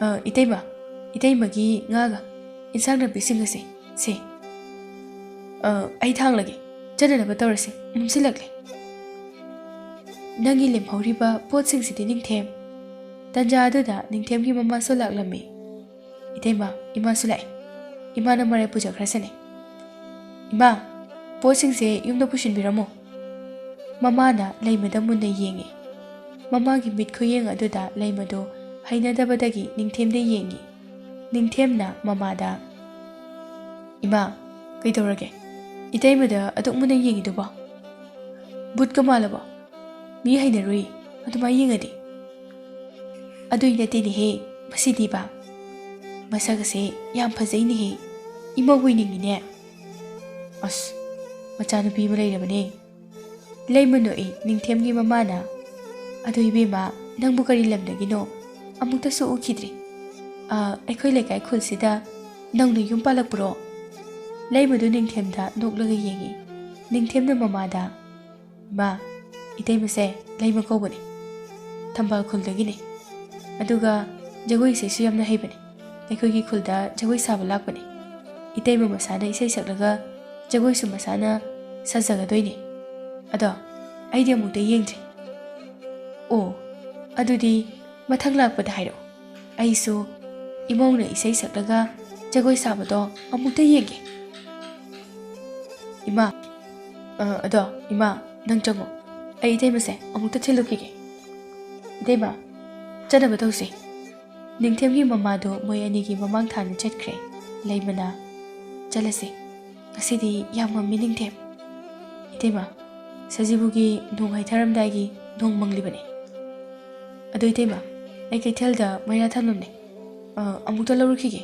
ꯑ, ꯏꯇꯩꯃ, ꯏꯇꯩꯃꯒꯤ ꯉꯥꯒ ꯏꯟꯁꯥꯡ ꯅꯥꯄꯤꯁꯤꯡ ꯑꯁꯦ, ꯁꯦ꯫ ꯑ, ꯑꯩ ꯊꯥꯡꯂꯒꯦ꯫ ꯆꯠꯅꯅꯕ ꯇꯧꯔꯁꯤ꯫ ꯃꯝꯁꯤꯜꯂꯛꯂꯦ꯫ ꯅꯪꯒꯤ ꯂꯦꯝꯍꯧꯔꯤꯕ ꯄꯣꯠꯁꯤꯡꯁꯤꯗꯤ, ꯅꯤꯡꯊꯦꯝ꯫ ꯇꯟꯖꯥ ꯑꯗꯨꯗ ꯅꯤꯡꯊꯦꯝꯒꯤ ꯃꯃꯥꯁꯨ ꯂꯥꯛꯂꯝꯃꯤ꯫ ꯏꯇꯩꯃ, ꯏꯃꯥꯁꯨ ꯂꯥꯛꯑꯦ꯫ ꯏꯃꯥꯅ ꯃꯔꯥꯏ ꯄꯨꯖꯈ꯭ꯔꯁꯅꯤ꯫ ꯏꯃꯥ, ꯄꯣꯠꯁꯤꯡꯁꯦ ꯌꯨꯝꯗ ꯄꯨꯁꯤꯟꯕꯤꯔꯝꯃꯣ꯫ ꯃꯃꯥꯅ ꯂꯩꯃꯗ ꯃꯨꯟꯅ ꯌꯦꯡꯉꯤ꯫ ꯃꯃꯥꯒꯤ ꯃꯤꯠ ꯈꯨꯌꯦꯡ ꯑꯗꯨꯗ ꯂꯩꯃꯗꯨ ꯍꯩꯅꯗꯕꯗꯒꯤ ꯅꯤꯡꯊꯦꯝꯗ ꯌꯦꯡꯉꯤ꯫ ꯅꯤꯡꯊꯦꯝꯅ ꯃꯃꯥꯗ, "ꯏꯃꯥ, ꯀꯩꯗꯧꯔꯒꯦ? ꯏꯇꯩꯃꯗ ꯑꯗꯨꯛ ꯃꯨꯟꯅ ꯌꯦꯡꯉꯤꯗꯨꯕꯣ? ꯕꯨꯠꯀ ꯃꯥꯜꯂꯕꯣ? ꯃꯤ ꯍꯩꯅꯔꯨꯏ ꯑꯗꯨꯃꯥꯏ ꯌꯦꯡꯉꯗꯤ꯫" "ꯑꯗꯨꯏ ꯅꯠꯇꯦꯅꯦꯍꯦ, ꯃꯁꯤꯗꯤꯕ꯫ ꯃꯁꯛ ꯑꯁꯦ ꯌꯥꯝ ꯐꯖꯩꯅꯦꯍꯦ꯫ ꯏꯃꯧ ꯑꯣꯏꯅꯤꯡꯉꯤꯅꯦ꯫" ꯑꯁ, ꯃꯆꯥꯅꯨꯄꯤ ꯑꯃ ꯂꯩꯔꯕꯅꯦ꯫ ꯂꯩꯃ ꯅꯣꯛꯏ ꯅꯤꯡꯊꯦꯝꯒꯤ ꯃꯃꯥꯅ꯫ "ꯑꯗꯨ ꯏꯕꯦꯝꯃ, ꯅꯪꯕꯨ ꯀꯔꯤ ꯂꯝꯗꯒꯤꯅꯣ? ꯑꯃꯨꯛꯇꯁꯨ ꯎꯈꯤꯗ꯭ꯔꯤ꯫ ꯑ, ꯑꯩꯈꯣꯏ ꯂꯩꯀꯥꯏ ꯈꯨꯜꯁꯤꯗ ꯅꯧꯅ ꯌꯨꯝ ꯄꯥꯜꯂꯛꯄ꯭ꯔꯣ?" ꯂꯩꯃꯗꯨ ꯅꯤꯡꯊꯦꯝꯗ ꯅꯣꯛꯂꯒ ꯌꯦꯡꯉꯤ꯫ ꯅꯤꯡꯊꯦꯝꯅ ꯃꯃꯥꯗ, "ꯏꯃꯥ, ꯏꯇꯩꯃꯁꯦ ꯂꯩꯃ ꯀꯧꯕꯅꯦ꯫ ꯊꯝꯕꯥꯜ ꯈꯨꯜꯗꯒꯤꯅꯦ꯫ ꯑꯗꯨꯒ ꯖꯒꯣꯏ ꯏꯁꯩꯁꯨ ꯌꯥꯝꯅ ꯍꯩꯕꯅꯦ꯫ ꯑꯩꯈꯣꯏꯒꯤ ꯈꯨꯜꯗ ꯖꯒꯣꯏ ꯁꯥꯕ ꯂꯥꯛꯄꯅꯦ꯫ ꯏꯇꯩꯃ ꯃꯁꯥꯅ ꯏꯁꯩ ꯁꯛꯂꯒ ꯖꯒꯣꯏꯁꯨ ꯃꯁꯥꯅ ꯁꯥꯖꯒꯗꯣꯏꯅꯦ꯫ ꯑꯗꯣ ꯑꯩꯗꯤ ꯑꯃꯨꯛꯇ ꯌꯦꯡꯗ꯭ꯔꯤ꯫" "ꯑꯣ, ꯑꯗꯨꯗꯤ ꯃꯊꯪ ꯂꯥꯛꯄꯗ ꯍꯥꯏꯔꯛꯑꯣ꯫ ꯑꯩꯁꯨ ꯏꯃꯧꯅ ꯏꯁꯩ ꯁꯛꯂꯒ ꯖꯒꯣꯏ ꯁꯥꯕꯗꯣ ꯑꯃꯨꯛꯇ ꯌꯦꯡꯒꯦ꯫" "ꯏꯃꯥ, ꯑ, ꯑꯗꯣ, ꯏꯃꯥ, ꯅꯪ ꯆꯪꯉꯣ꯫ ꯑꯩ ꯏꯇꯩꯃꯁꯦ ꯑꯃꯨꯛꯇ ꯊꯤꯜꯂꯨꯈꯤꯒꯦ꯫ ꯏꯇꯩꯃ, ꯆꯠꯅꯕ ꯇꯧꯁꯦ꯫" ꯅꯤꯡꯊꯦꯝꯒꯤ ꯃꯃꯥꯗꯣ ꯃꯣꯏ ꯑꯅꯤꯒꯤ ꯃꯃꯥꯡ ꯊꯥꯅ ꯆꯠꯈ꯭ꯔꯦ꯫ ꯂꯩꯃꯅ, "ꯆꯠꯂꯁꯦ꯫ ꯉꯁꯤꯗꯤ ꯌꯥꯝ ꯃꯝꯃꯤ, ꯅꯤꯡꯊꯦꯝ꯫" "ꯏꯇꯩꯃ, ꯁꯖꯤꯕꯨꯒꯤ ꯅꯣꯡ ꯍꯩꯊꯔꯝꯗꯥꯏꯒꯤ ꯅꯣꯡ ꯃꯪꯂꯤꯕꯅꯦ꯫ ꯑꯗꯣ ꯏꯇꯩꯃ, ꯑꯩ ꯀꯩꯊꯦꯜꯗ ꯃꯩꯔꯥ ꯊꯝꯂꯝꯅꯦ꯫ ꯑ, ꯑꯃꯨꯛꯇ ꯂꯧꯔꯨꯈꯤꯒꯦ꯫"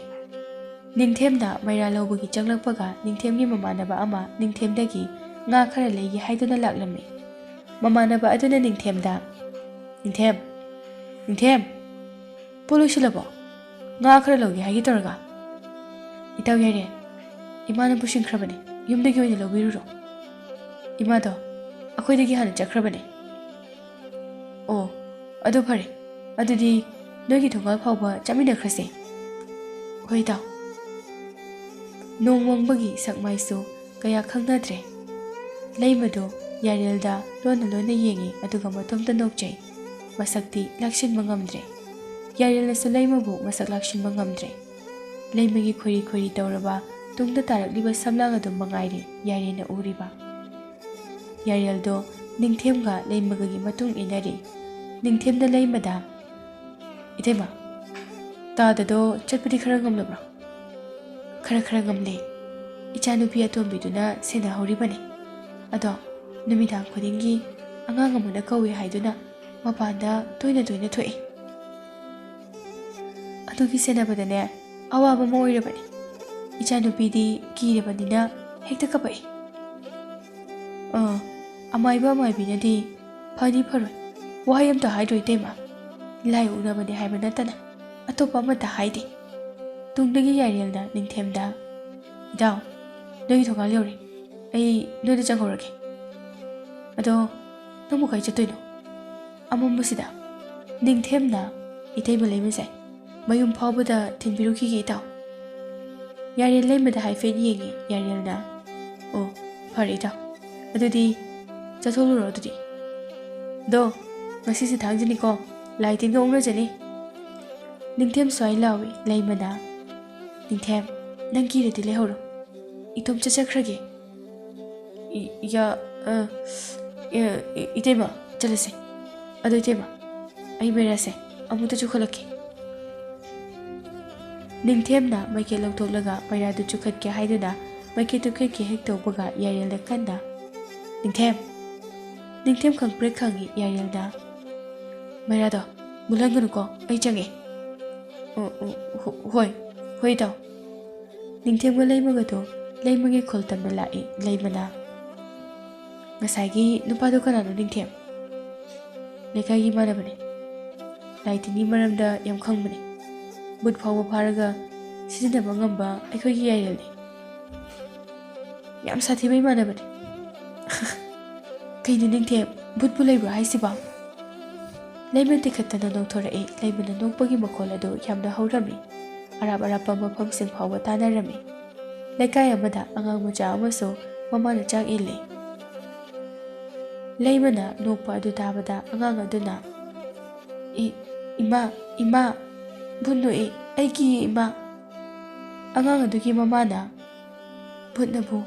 ꯅꯤꯡꯊꯦꯝꯗ ꯃꯩꯔꯥ ꯂꯧꯕꯒꯤ ꯆꯪꯂꯛꯄꯒ ꯅꯤꯡꯊꯦꯝꯒꯤ ꯃꯃꯥꯟꯅꯕ ꯑꯃ ꯅꯤꯡꯊꯦꯝꯗꯒꯤ ꯉꯥ ꯈꯔ ꯂꯩꯒꯦ ꯍꯥꯏꯗꯨꯅ ꯂꯥꯛꯂꯝꯃꯤ꯫ ꯃꯃꯥꯟꯅꯕ ꯑꯗꯨꯅ ꯅꯤꯡꯊꯦꯝꯗ, "ꯅꯤꯡꯊꯦꯝ, ꯅꯤꯡꯊꯦꯝ, ꯄꯣꯠ ꯂꯣꯏꯁꯤꯜꯂꯕꯣ? ꯉꯥ ꯈꯔ ꯂꯧꯒꯦ ꯍꯥꯏꯒꯦ ꯇꯧꯔꯒ꯫" "ꯏꯇꯥꯎ ꯌꯥꯏꯔꯦ, ꯏꯃꯥꯅ ꯄꯨꯁꯤꯟꯈ꯭ꯔꯕꯅꯦ, ꯌꯨꯝꯗꯒꯤ ꯑꯣꯏꯅ ꯂꯧꯕꯤꯔꯨꯔꯣ꯫ ꯏꯃꯥꯗꯣ ꯑꯩꯈꯣꯏꯗꯒꯤ ꯍꯥꯟꯅ ꯆꯠꯈ꯭ꯔꯕꯅꯦ꯫" "ꯑꯣ, ꯑꯗꯨ ꯐꯔꯦ꯫ ꯑꯗꯨꯗꯤ ꯅꯣꯏꯒꯤ ꯊꯣꯡꯒꯥꯜ ꯐꯥꯎꯕ ꯆꯠꯃꯤꯟꯅꯈ꯭ꯔꯁꯦ꯫" "ꯍꯣꯏ, ꯏꯇꯥꯎ꯫" ꯅꯣꯡ ꯃꯪꯕꯒꯤ ꯁꯛꯃꯥꯏꯁꯨ ꯀꯌꯥ ꯈꯪꯅꯗ꯭ꯔꯦ꯫ ꯂꯩꯃꯗꯣ ꯌꯥꯔꯦꯜꯗ ꯂꯣꯟꯅ ꯂꯣꯟꯅ ꯌꯦꯡꯉꯤ, ꯑꯗꯨꯒ ꯃꯇꯣꯝꯇ ꯅꯣꯛꯆꯩ꯫ ꯃꯁꯛꯇꯤ ꯂꯥꯛꯁꯤꯟꯕ ꯉꯝꯗ꯭ꯔꯦ꯫ ꯌꯥꯔꯦꯜꯅꯁꯨ ꯂꯩꯃꯕꯨ ꯃꯁꯛ ꯂꯥꯛꯁꯤꯟꯕ ꯉꯝꯗ꯭ꯔꯦ꯫ ꯂꯩꯃꯒꯤ ꯈꯣꯏꯔꯤ ꯈꯣꯏꯔꯤ ꯇꯧꯔꯕ ꯇꯨꯡꯗ ꯇꯥꯔꯛꯂꯤꯕ ꯁꯝꯂꯥꯡ ꯑꯗꯨ ꯃꯉꯥꯏꯔꯦ ꯌꯥꯔꯦꯜꯅ ꯎꯔꯤꯕ꯫ ꯌꯥꯔꯦꯜꯗꯣ ꯅꯤꯡꯊꯦꯝꯒ ꯂꯩꯃꯒꯒꯤ ꯃꯇꯨꯡ ꯏꯟꯅꯔꯤ꯫ ꯅꯤꯡꯊꯦꯝꯅ ꯂꯩꯃꯗ, "ꯏꯇꯩꯃ, ꯇꯥꯗꯗꯣ ꯆꯠꯄꯗꯤ ꯈꯔ ꯉꯝꯂꯕ꯭ꯔꯣ?" "ꯈꯔ ꯈꯔ ꯉꯝꯂꯦ꯫ ꯏꯆꯥꯅꯨꯄꯤ ꯑꯇꯣꯝꯕꯤꯗꯨꯅ ꯁꯦꯟꯅꯍꯧꯔꯤꯕꯅꯤ꯫ ꯑꯗꯣ ꯅꯨꯃꯤꯗꯥꯡ ꯈꯨꯗꯤꯡꯒꯤ ꯑꯉꯥꯡ ꯑꯃꯅ ꯀꯧꯏ ꯍꯥꯏꯗꯨꯅ ꯃꯄꯥꯟꯗ ꯇꯣꯏꯅ ꯇꯣꯏꯅ ꯊꯣꯛꯏ꯫ ꯑꯗꯨꯒꯤ ꯁꯦꯟꯅꯕꯗꯅꯦ ꯑꯋꯥꯕ ꯑꯃ ꯑꯣꯏꯔꯕꯅꯤ꯫ ꯏꯆꯥꯅꯨꯄꯤꯗꯤ ꯀꯤꯔꯕꯅꯤꯅ ꯍꯦꯛꯇ ꯀꯞꯄꯛꯏ꯫" "ꯑꯥ, ꯑꯃꯥꯏꯕ ꯑꯃꯥꯏꯕꯤꯅꯗꯤ ꯐꯅꯤ ꯐꯔꯣꯏ, ꯋꯥꯍꯩ ꯑꯝꯇ ꯍꯥꯏꯗ꯭ꯔꯣ ꯏꯇꯩꯃ? ꯂꯥꯏ ꯎꯅꯕꯅꯦ ꯍꯥꯏꯕ ꯅꯠꯇꯅ ꯑꯇꯣꯞꯄ ꯑꯃꯠꯇ ꯍꯥꯏꯗꯦ꯫" ꯇꯨꯡꯗꯒꯤ ꯌꯥꯏꯔꯦꯜꯅ ꯅꯤꯡꯊꯦꯝꯗ, "ꯏꯇꯥꯎ, ꯅꯣꯏꯒꯤ ꯊꯣꯡꯒꯥꯜ ꯌꯧꯔꯦ꯫ ꯑꯩ ꯅꯣꯏꯗ ꯆꯪꯍꯧꯔꯒꯦ꯫ ꯑꯗꯣ ꯅꯪꯕꯨ ꯀꯥꯏ ꯆꯠꯇꯣꯏꯅꯣ?" ꯑꯃꯝꯕꯁꯤꯗ ꯅꯤꯡꯊꯦꯝꯅ, "ꯏꯇꯩꯃ ꯂꯩꯃꯁꯦ ꯃꯌꯨꯝ ꯐꯥꯎꯕꯗ ꯊꯤꯟꯕꯤꯔꯨꯈꯤꯒꯦ ꯏꯇꯥꯎ꯫" ꯌꯥꯔꯦꯜ ꯂꯩꯃꯗ ꯍꯥꯏꯐꯦꯠ ꯌꯦꯡꯉꯤ ꯌꯥꯔꯦꯜꯅ꯫ "ꯑꯣ, ꯐꯔꯦ ꯏꯇꯥꯎ, ꯑꯗꯨꯗꯤ ꯆꯠꯊꯣꯛꯂꯨꯔꯣ ꯑꯗꯨꯗꯤ꯫ ꯑꯗꯣ ꯉꯁꯤꯁꯦ ꯊꯥꯡꯖꯅꯤꯀꯣ, ꯂꯥꯏ ꯇꯤꯟꯒ ꯑꯣꯛꯅꯖꯅꯤ꯫" ꯅꯤꯡꯊꯦꯝ ꯁ꯭ꯋꯥꯏ ꯂꯥꯎꯏ ꯂꯩꯃꯅ, "ꯅꯤꯡꯊꯦꯝ, ꯅꯪ ꯀꯤꯔꯗꯤ ꯂꯩꯍꯧꯔꯣ, ꯏꯇꯣꯝ ꯆꯠꯆꯈ꯭ꯔꯒꯦ꯫" ꯏ- ꯌꯥ ꯑ, ꯏ- ꯏ- ꯏꯇꯩꯃ, ꯆꯠꯂꯁꯦ꯫ ꯑꯗꯣ ꯏꯇꯩꯃ, ꯑꯩ ꯃꯩꯔꯥꯁꯦ ꯑꯃꯨꯛꯇ ꯆꯨꯈꯠꯂꯛꯀꯦ꯫ ꯅꯤꯡꯊꯦꯝꯅ ꯃꯩꯈꯦꯠ ꯂꯧꯊꯣꯛꯂꯒ ꯃꯩꯔꯥꯗꯨ ꯆꯨꯈꯠꯀꯦ ꯍꯥꯏꯗꯨꯅ ꯃꯩꯈꯦꯠꯇꯨ ꯈꯦꯠꯀꯦ ꯍꯦꯛ ꯇꯧꯕꯒ ꯌꯥꯏꯔꯦꯜꯅ ꯀꯟꯅ, "ꯅꯤꯡꯊꯦꯝ!" ꯅꯤꯡꯊꯦꯝ ꯈꯪꯄ꯭ꯔꯦꯛ ꯈꯪꯏ ꯌꯥꯏꯔꯦꯜꯅ꯫ "ꯃꯩꯔꯥꯗꯣ ꯃꯨꯜꯍꯟꯒꯅꯨꯀꯣ, ꯑꯩ ꯆꯪꯉꯦ꯫" "ꯑꯣ, ꯑꯣ, ꯍꯣ- ꯍꯣꯏ, ꯍꯣꯏ ꯏꯇꯥꯎ꯫" ꯅꯤꯡꯊꯦꯝꯒ ꯂꯩꯃꯒꯗꯣ ꯂꯩꯃꯒꯤ ꯈꯨꯜ ꯇꯝꯅ ꯂꯥꯛꯏ ꯂꯩꯃꯅ꯫ "ꯉꯁꯥꯏꯒꯤ ꯅꯨꯄꯥꯗꯣ ꯀꯅꯥꯅꯣ ꯅꯤꯡꯊꯦꯝ?" "ꯂꯩꯀꯥꯏꯒꯤ ꯏꯃꯥꯟꯅꯕꯅꯦ꯫ ꯂꯥꯏ ꯇꯤꯟꯒꯤ ꯃꯔꯝꯗ ꯌꯥꯝ ꯈꯪꯕꯅꯦ꯫ ꯚꯨꯠ ꯐꯥꯎꯕ ꯐꯥꯔꯒ ꯁꯤꯖꯤꯟꯅꯕ ꯉꯝꯕ ꯑꯩꯈꯣꯏꯒꯤ ꯌꯥꯏꯔꯦꯜꯅꯦ꯫ ꯌꯥꯝ ꯁꯥꯊꯤꯕ ꯏꯃꯥꯟꯅꯕꯅꯦ꯫" "ꯀꯩꯅꯣ ꯅꯤꯡꯊꯦꯝ, ꯚꯨꯠꯄꯨ ꯂꯩꯕ꯭ꯔꯣ ꯍꯥꯏꯁꯤꯕꯣ?" ꯂꯩꯃ ꯇꯤꯈꯠꯇꯅ ꯅꯣꯛꯊꯣꯔꯛꯏ꯫ ꯂꯩꯃꯅ ꯅꯣꯛꯄꯒꯤ ꯃꯈꯣꯜ ꯑꯗꯨ ꯌꯥꯝꯅ ꯍꯧꯔꯝꯃꯤ꯫ ꯑꯔꯥꯞ ꯑꯔꯥꯞꯄ ꯃꯐꯝꯁꯤꯡ ꯐꯥꯎꯕ ꯇꯥꯅꯔꯝꯃꯤ꯫ ꯂꯩꯀꯥꯏ ꯑꯃꯗ ꯑꯉꯥꯡ ꯃꯆꯥ ꯑꯃꯁꯨ ꯃꯃꯥꯅ ꯆꯥꯛ ꯏꯜꯂꯤ꯫ ꯂꯩꯃꯅ ꯅꯣꯛꯄ ꯑꯗꯨ ꯇꯥꯕꯗ ꯑꯉꯥꯡ ꯑꯗꯨꯅ, "ꯏ- ꯏꯃꯥ, ꯏꯃꯥ, ꯚꯨꯠ ꯅꯣꯛꯏ, ꯑꯩꯒꯤ ꯏꯃꯥ!" ꯑꯉꯥꯡ ꯑꯗꯨꯒꯤ ꯃꯃꯥꯅ, "ꯚꯨꯠꯅꯕꯨ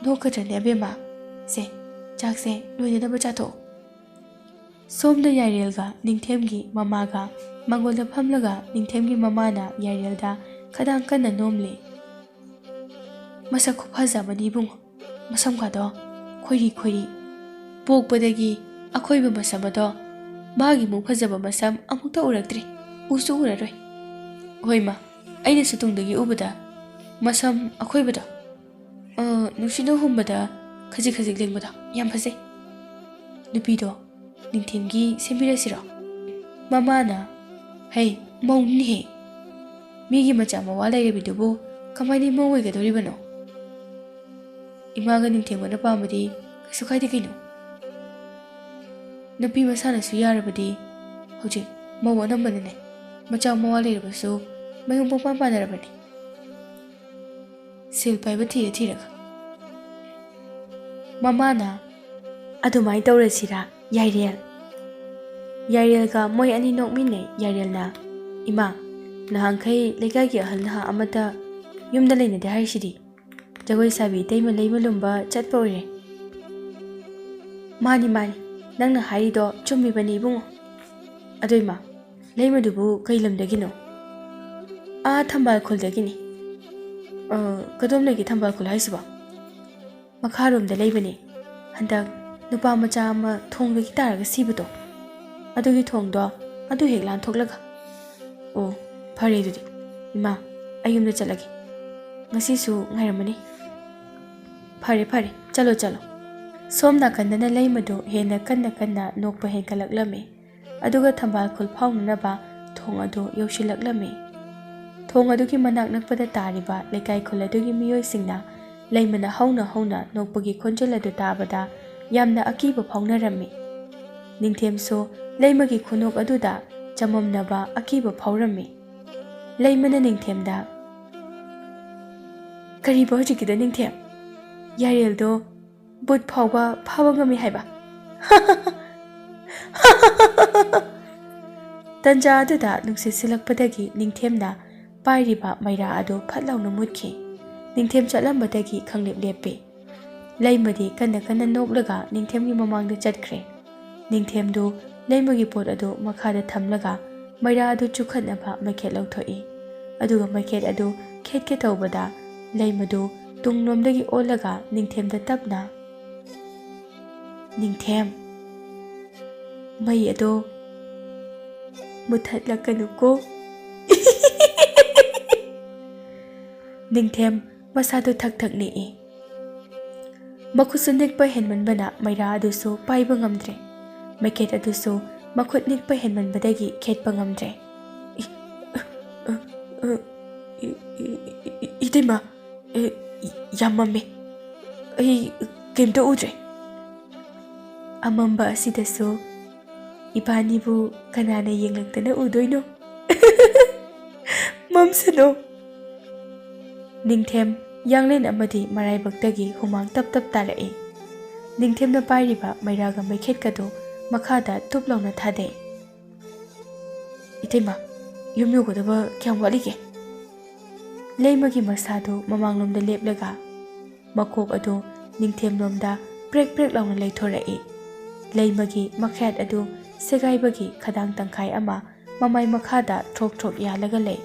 ꯅꯣꯛꯀꯗ꯭ꯔꯅꯦ ꯑꯕꯦꯝꯃ? ꯁꯦ, ꯆꯥꯛꯁꯦ ꯂꯣꯏꯅꯅꯕ ꯆꯥꯊꯣꯛꯑꯣ꯫" ꯁꯣꯝꯗ ꯌꯥꯏꯔꯦꯜꯒ ꯅꯤꯡꯊꯦꯝꯒꯤ ꯃꯃꯥꯒ ꯃꯥꯡꯒꯣꯜꯗ ꯐꯝꯂꯒ ꯅꯤꯡꯊꯦꯝꯒꯤ ꯃꯃꯥꯅ ꯌꯥꯏꯔꯦꯜꯗ ꯈꯗꯥꯡ ꯀꯟꯅ ꯅꯣꯝꯂꯤ꯫ "ꯃꯁꯛ ꯈꯨꯐꯖ ꯑꯃꯅꯤ ꯏꯕꯨꯡꯉꯣ꯫ ꯃꯁꯝꯒꯗꯣ ꯈꯣꯏꯔꯤ ꯈꯣꯏꯔꯤ꯫ ꯄꯣꯛꯄꯗꯒꯤ ꯑꯈꯣꯏꯕ ꯃꯁꯝ ꯑꯗꯣ ꯃꯥꯒꯤꯃꯨꯛ ꯐꯖꯕ ꯃꯁꯝ ꯑꯃꯨꯛꯇ ꯎꯔꯛꯇ꯭ꯔꯤ꯫ ꯎꯁꯨ ꯎꯔꯔꯣꯏ꯫" "ꯍꯣꯏ ꯃꯥ, ꯑꯩꯅꯁꯨ ꯇꯨꯡꯗꯒꯤ ꯎꯕꯗ ꯃꯁꯝ ꯑꯈꯣꯏꯕꯗꯣ, ꯑ, ꯅꯨꯡꯁꯤꯠꯅ ꯍꯨꯝꯕꯗ ꯈꯖꯤꯛ ꯈꯖꯤꯛ ꯂꯦꯡꯕꯗꯣ ꯌꯥꯝ ꯐꯖꯩ꯫" "ꯅꯨꯄꯤꯗꯣ ꯅꯤꯡꯊꯦꯝꯒꯤ ꯁꯦꯝꯕꯤꯔꯁꯤꯔꯣ?" ꯃꯃꯥꯅ, "ꯍꯩ, ꯃꯧꯅꯤꯅꯦꯍꯦ꯫ ꯃꯤꯒꯤ ꯃꯆꯥ ꯃꯋꯥ ꯂꯩꯔꯕꯤꯗꯨꯕꯨ ꯀꯃꯥꯏꯅ ꯃꯧ ꯑꯣꯏꯒꯗꯧꯔꯤꯕꯅꯣ? ꯏꯃꯥꯒ ꯅꯤꯡꯊꯦꯝꯒꯅ ꯄꯥꯝꯕꯗꯤ ꯀꯩꯁꯨ ꯀꯥꯏꯗꯦ ꯀꯩꯅꯣ꯫ ꯅꯨꯄꯤ ꯃꯁꯥꯅꯁꯨ ꯌꯥꯔꯕꯗꯤ ꯍꯧꯖꯤꯛ ꯃꯧ ꯑꯅꯝꯕꯅꯅꯦ ꯃꯆꯥ ꯃꯋꯥ ꯂꯩꯔꯕꯁꯨ ꯃꯌꯨꯝ ꯄꯪꯄꯥꯟ ꯄꯥꯟꯅꯔꯕꯅꯤ꯫ ꯁꯦꯜ ꯄꯥꯏꯕ ꯊꯤꯔ ꯊꯤꯔꯒ꯫" ꯃꯃꯥꯅ, "ꯑꯗꯨꯃꯥꯏꯅ ꯇꯧꯔꯁꯤꯔꯥ ꯌꯥꯏꯔꯦꯜ?" ꯌꯥꯏꯔꯦꯜꯒ ꯃꯣꯏ ꯑꯅꯤ ꯅꯣꯛꯃꯤꯟꯅꯩ꯫ ꯌꯥꯏꯔꯦꯜꯅ, "ꯏꯃꯥ, ꯅꯍꯥꯟꯈꯩ ꯂꯩꯀꯥꯏꯒꯤ ꯑꯍꯜ ꯅꯍꯥ ꯑꯃꯠꯇ ꯌꯨꯝꯗ ꯂꯩꯅꯗꯦ ꯍꯥꯏꯔꯤꯁꯤꯗꯤ? ꯖꯒꯣꯏ ꯁꯥꯕꯤ ꯏꯇꯩꯃ ꯂꯩꯃ ꯂꯨꯝꯕ ꯆꯠꯄ ꯑꯣꯏꯔꯦ꯫ "ꯃꯥꯅꯤ, ꯃꯥꯅꯤ, ꯅꯪꯅ ꯍꯥꯏꯔꯤꯗꯣ ꯆꯨꯝꯃꯤꯕꯅꯤ, ꯏꯕꯨꯡꯉꯣ꯫ ꯑꯗꯣ ꯏꯃꯥ, ꯂꯩꯃꯗꯨꯕꯨ ꯀꯩ ꯂꯝꯗꯒꯤꯅꯣ?" "ꯑꯥ, ꯊꯝꯕꯥꯜ ꯈꯨꯜꯗꯒꯤꯅꯤ꯫" "ꯑ, ꯀꯗꯣꯝꯗꯒꯤ ꯊꯝꯕꯥꯜ ꯈꯨꯜ ꯍꯥꯏꯁꯤꯕꯣ?" "ꯃꯈꯥꯔꯣꯝꯗ ꯂꯩꯕꯅꯦ꯫ ꯍꯟꯗꯛ ꯅꯨꯄꯥ ꯃꯆꯥ ꯑꯃ ꯊꯣꯡꯗꯒꯤ ꯇꯥꯔꯒ ꯁꯤꯕꯗꯣ, ꯑꯗꯨꯒꯤ ꯊꯣꯡꯗꯣ ꯑꯗꯨ ꯍꯦꯛ ꯂꯥꯟꯊꯣꯛꯂꯒ꯫" "ꯑꯣ, ꯐꯔꯦ ꯑꯗꯨꯗꯤ꯫ ꯏꯃꯥ, ꯑꯩ ꯌꯨꯝꯗ ꯆꯠꯂꯒꯦ꯫ ꯉꯁꯤꯁꯨ ꯉꯥꯏꯔꯝꯃꯅꯤ꯫" "ꯐꯔꯦ, ꯐꯔꯦ, ꯆꯠꯂꯣ, ꯆꯠꯂꯣ꯫" ꯁꯣꯝ ꯅꯥꯀꯟꯗꯅ ꯂꯩꯃꯗꯣ ꯍꯦꯟꯅ ꯀꯟꯅ ꯀꯟꯅ ꯅꯣꯛꯄ ꯍꯦꯟꯒꯠꯂꯛꯂꯝꯃꯤ꯫ ꯑꯗꯨꯒ ꯊꯝꯕꯥꯜ ꯈꯨꯜ ꯐꯥꯎꯅꯅꯕ ꯊꯣꯡ ꯑꯗꯨ ꯌꯧꯁꯤꯜꯂꯛꯂꯝꯃꯤ꯫ ꯊꯣꯡ ꯑꯗꯨꯒꯤ ꯃꯅꯥꯛ ꯅꯛꯄꯗ ꯇꯥꯔꯤꯕ ꯂꯩꯀꯥꯏ ꯈꯨꯜ ꯑꯗꯨꯒꯤ ꯃꯤꯑꯣꯏꯁꯤꯡꯅ ꯂꯩꯃꯅ ꯍꯧꯅ ꯍꯧꯅ ꯅꯣꯛꯄꯒꯤ ꯈꯣꯟꯖꯦꯜ ꯑꯗꯨ ꯇꯥꯕꯗ ꯌꯥꯝꯅ ꯑꯀꯤꯕ ꯐꯥꯎꯅꯔꯝꯃꯤ꯫ ꯅꯤꯡꯊꯦꯝꯁꯨ ꯂꯩꯃꯒꯤ ꯈꯨꯅꯣꯛ ꯑꯗꯨꯗ ꯆꯃꯝꯅꯕ, ꯑꯀꯤꯕ ꯐꯥꯎꯔꯝꯃꯤ꯫ ꯂꯩꯃꯅ ꯅꯤꯡꯊꯦꯝꯗ, "ꯀꯔꯤꯕ ꯍꯧꯖꯤꯛꯀꯤꯗꯣ, ꯅꯤꯡꯊꯦꯝ? ꯌꯥꯔꯦꯜꯗꯣ ꯕꯨꯠ ꯐꯥꯎꯕ ꯐꯥꯕ ꯉꯝꯃꯤ ꯍꯥꯏꯕ?" ꯇꯟꯖꯥ ꯑꯗꯨꯗ ꯅꯨꯡꯁꯤꯠ ꯁꯤꯜꯂꯛꯄꯗꯒꯤ ꯅꯤꯡꯊꯦꯝꯅ ꯄꯥꯏꯔꯤꯕ ꯃꯩꯔꯥ ꯑꯗꯨ ꯐꯠ ꯂꯥꯎꯅ ꯃꯨꯠꯈꯤ꯫ ꯅꯤꯡꯊꯦꯝ ꯆꯠꯂꯝꯕꯗꯒꯤ ꯈꯪꯂꯦꯞ ꯂꯦꯞꯄꯦ꯫ ꯂꯩꯃꯗꯤ ꯀꯟꯅ ꯀꯟꯅ ꯅꯣꯛꯂꯒ ꯅꯤꯡꯊꯦꯝꯒꯤ ꯃꯃꯥꯡꯗ ꯆꯠꯈ꯭ꯔꯦ꯫ ꯅꯤꯡꯊꯦꯝꯗꯨ ꯂꯩꯃꯒꯤ ꯄꯣꯠ ꯑꯗꯨ ꯃꯈꯥꯗ ꯊꯝꯂꯒ ꯃꯩꯔꯥ ꯑꯗꯨ ꯆꯨꯈꯠꯅꯕ ꯃꯩꯈꯦꯠ ꯂꯧꯊꯣꯛꯏ꯫ ꯑꯗꯨꯒ ꯃꯩꯈꯦꯠ ꯑꯗꯨ ꯈꯦꯠꯀꯦ ꯇꯧꯕꯗ ꯂꯩꯃꯗꯨ ꯇꯨꯡꯂꯣꯝꯗꯒꯤ ꯑꯣꯜꯂꯒ ꯅꯤꯡꯊꯦꯝꯗ ꯇꯞꯅ, "ꯅꯤꯡꯊꯦꯝ, ꯃꯩ ꯑꯗꯣ ꯃꯨꯊꯠꯂꯛꯀꯅꯨꯀꯣ꯫" ꯅꯤꯡꯊꯦꯝ ꯃꯁꯥꯗꯨ ꯊꯛ ꯊꯛ ꯅꯤꯛꯏ꯫ ꯃꯈꯨꯠꯁꯨ ꯅꯤꯛꯄ ꯍꯦꯟꯃꯟꯕꯅ ꯃꯩꯔꯥ ꯑꯗꯨꯁꯨ ꯄꯥꯏꯕ ꯉꯝꯗ꯭ꯔꯦ꯫ ꯃꯩꯈꯦꯠ ꯑꯗꯨꯁꯨ ꯃꯈꯨꯠ ꯅꯤꯛꯄ ꯍꯦꯟꯃꯟꯕꯗꯒꯤ ꯈꯦꯠꯄ ꯉꯝꯗ꯭ꯔꯦ꯫ "ꯏ-, ꯑ, ꯑ, ꯑ, ꯏ-, ꯏ-, ꯏ-, ꯏ-, ꯏꯇꯩꯃ, ꯑꯦ, ꯏ-, ꯌꯥꯝ ꯃꯝꯃꯦ꯫ ꯑꯩ ꯀꯩꯝꯇ ꯎꯗ꯭ꯔꯦ꯫" ꯑꯃꯝꯕ ꯑꯁꯤꯗꯁꯨ ꯏꯕꯥꯅꯤꯕꯨ ꯀꯅꯥꯅ ꯌꯦꯡꯂꯛꯇꯅ ꯎꯗꯣꯏꯅꯣ? ꯃꯝꯁꯅꯣ꯫ ꯅꯤꯡꯊꯦꯝ ꯌꯥꯡꯂꯦꯟ ꯑꯃꯗꯤ ꯃꯔꯥꯏꯕꯛꯇꯒꯤ ꯍꯨꯃꯥꯡ ꯇꯞ ꯇꯞ ꯇꯥꯔꯛꯏ꯫ ꯅꯤꯡꯊꯦꯝꯅ ꯄꯥꯏꯔꯤꯕ ꯃꯩꯔꯥꯒ ꯃꯩꯈꯦꯠꯀꯗꯨ ꯃꯈꯥꯗ ꯇꯨꯞ ꯂꯥꯎꯅ ꯊꯥꯗꯩ꯫ "ꯏꯇꯩꯃ, ꯌꯨꯝ ꯌꯧꯒꯗꯕ ꯀꯌꯥꯝ ꯋꯥꯠꯂꯤꯒꯦ?" ꯂꯩꯃꯒꯤ ꯃꯁꯥꯗꯨ ꯃꯃꯥꯡꯂꯣꯝꯗ ꯂꯦꯞꯂꯒ ꯃꯀꯣꯛ ꯑꯗꯨ ꯅꯤꯡꯊꯦꯝꯂꯣꯝꯗ ꯄ꯭ꯔꯦꯛ ꯄ꯭ꯔꯦꯛ ꯂꯥꯎꯅ ꯂꯩꯊꯣꯔꯛꯏ꯫ ꯂꯩꯃꯒꯤ ꯃꯈꯌꯥꯠ ꯑꯗꯨ ꯁꯦꯒꯥꯏꯕꯒꯤ ꯈꯗꯥꯡ ꯇꯪꯈꯥꯏ ꯑꯃ ꯃꯃꯥꯏ ꯃꯈꯥꯗ ꯊ꯭ꯔꯣꯛ ꯊ꯭ꯔꯣꯛ ꯌꯥꯜꯂꯒ ꯂꯩ꯫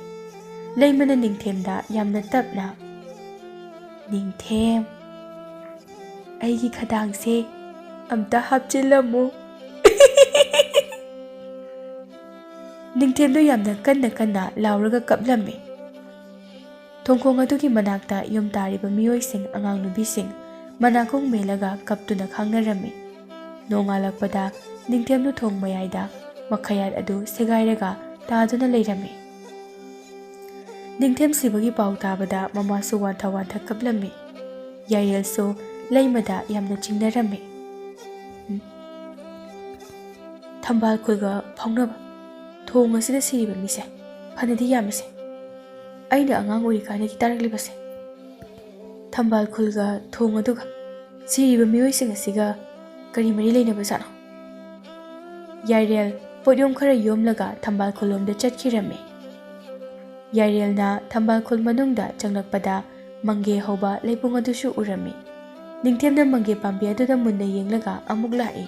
ꯂꯩꯃꯅ ꯅꯤꯡꯊꯦꯝꯗ ꯌꯥꯝꯅ ꯇꯞꯅ, "ꯅꯤꯡꯊꯦꯝ, ꯑꯩꯒꯤ ꯈꯗꯥꯡꯁꯦ ꯑꯝꯇ ꯍꯥꯞꯆꯤꯜꯂꯝꯃꯨ꯫" ꯅꯤꯡꯊꯦꯝꯗꯨ ꯌꯥꯝꯅ ꯀꯟꯅ ꯀꯟꯅ ꯂꯥꯎꯔꯒ ꯀꯞꯂꯝꯃꯤ꯫ ꯊꯣꯡꯈꯣꯡ ꯑꯗꯨꯒꯤ ꯃꯅꯥꯛꯇ ꯌꯨꯝ ꯇꯥꯔꯤꯕ ꯃꯤꯑꯣꯏꯁꯤꯡ, ꯑꯉꯥꯡ ꯅꯨꯕꯤꯁꯤꯡ ꯃꯅꯥꯀꯣꯡ ꯃꯦꯜꯂꯒ ꯀꯞꯇꯨꯅ ꯈꯥꯡꯅꯔꯝꯃꯤ꯫ ꯅꯣꯡꯉꯥꯜꯂꯛꯄꯗ ꯅꯤꯡꯊꯦꯝꯗꯨ ꯊꯣꯡ ꯃꯌꯥꯏꯗ ꯃꯈꯌꯥꯠ ꯑꯗꯨ ꯁꯦꯒꯥꯏꯔꯒ ꯇꯥꯗꯨꯅ ꯂꯩꯔꯝꯃꯤ꯫ ꯅꯤꯡꯊꯦꯝ ꯁꯤꯕꯒꯤ ꯄꯥꯎ ꯇꯥꯕꯗ ꯃꯃꯥꯁꯨ ꯋꯥꯟꯊ ꯋꯥꯟꯊ ꯀꯞꯂꯝꯃꯤ꯫ ꯌꯥꯏꯔꯦꯜꯁꯨ ꯂꯩꯃꯗ ꯌꯥꯝꯅ ꯆꯤꯡꯅꯔꯝꯃꯤ꯫ ꯎꯝ꯫ ꯊꯝꯕꯥꯜ ꯈꯨꯜꯒ ꯐꯥꯎꯅꯕ꯫ ꯊꯣꯡ ꯑꯁꯤꯗ ꯁꯤꯔꯤꯕ ꯃꯤꯁꯦ ꯐꯅꯗꯤ ꯌꯥꯝꯃꯤꯁꯦ꯫ ꯑꯩꯅ ꯑꯉꯥꯡ ꯑꯣꯏꯔꯤꯀꯥꯟꯗꯒꯤ ꯇꯥꯔꯛꯂꯤꯕꯁꯦ꯫ ꯊꯝꯕꯥꯜ ꯈꯨꯜꯒ ꯊꯣꯡ ꯑꯗꯨꯒ ꯁꯤꯔꯤꯕ ꯃꯤꯑꯣꯏꯁꯤꯡ ꯑꯁꯤꯒ ꯀꯔꯤ ꯃꯔꯤ ꯂꯩꯅꯕꯖꯥꯠꯅꯣ? ꯌꯥꯏꯔꯦꯜ ꯄꯣꯠꯌꯣꯝ ꯈꯔ ꯌꯣꯝꯂꯒ ꯊꯝꯕꯥꯜ ꯈꯨꯜꯂꯣꯝꯗ ꯆꯠꯈꯤꯔꯝꯃꯤ꯫ ꯌꯥꯏꯔꯦꯜꯅ ꯊꯝꯕꯥꯜ ꯈꯨꯜ ꯃꯅꯨꯡꯗ ꯆꯪꯂꯛꯄꯗ ꯃꯪꯒꯦ ꯍꯧꯕ ꯂꯩꯄꯨꯡ ꯑꯗꯨꯁꯨ ꯎꯔꯝꯃꯤ꯫ ꯅꯤꯡꯊꯦꯝꯅ ꯃꯪꯒꯦ ꯄꯥꯝꯕꯤ ꯑꯗꯨꯗ ꯃꯨꯟꯅ ꯌꯦꯡꯂꯒ ꯑꯃꯨꯛ ꯂꯥꯛꯏ꯫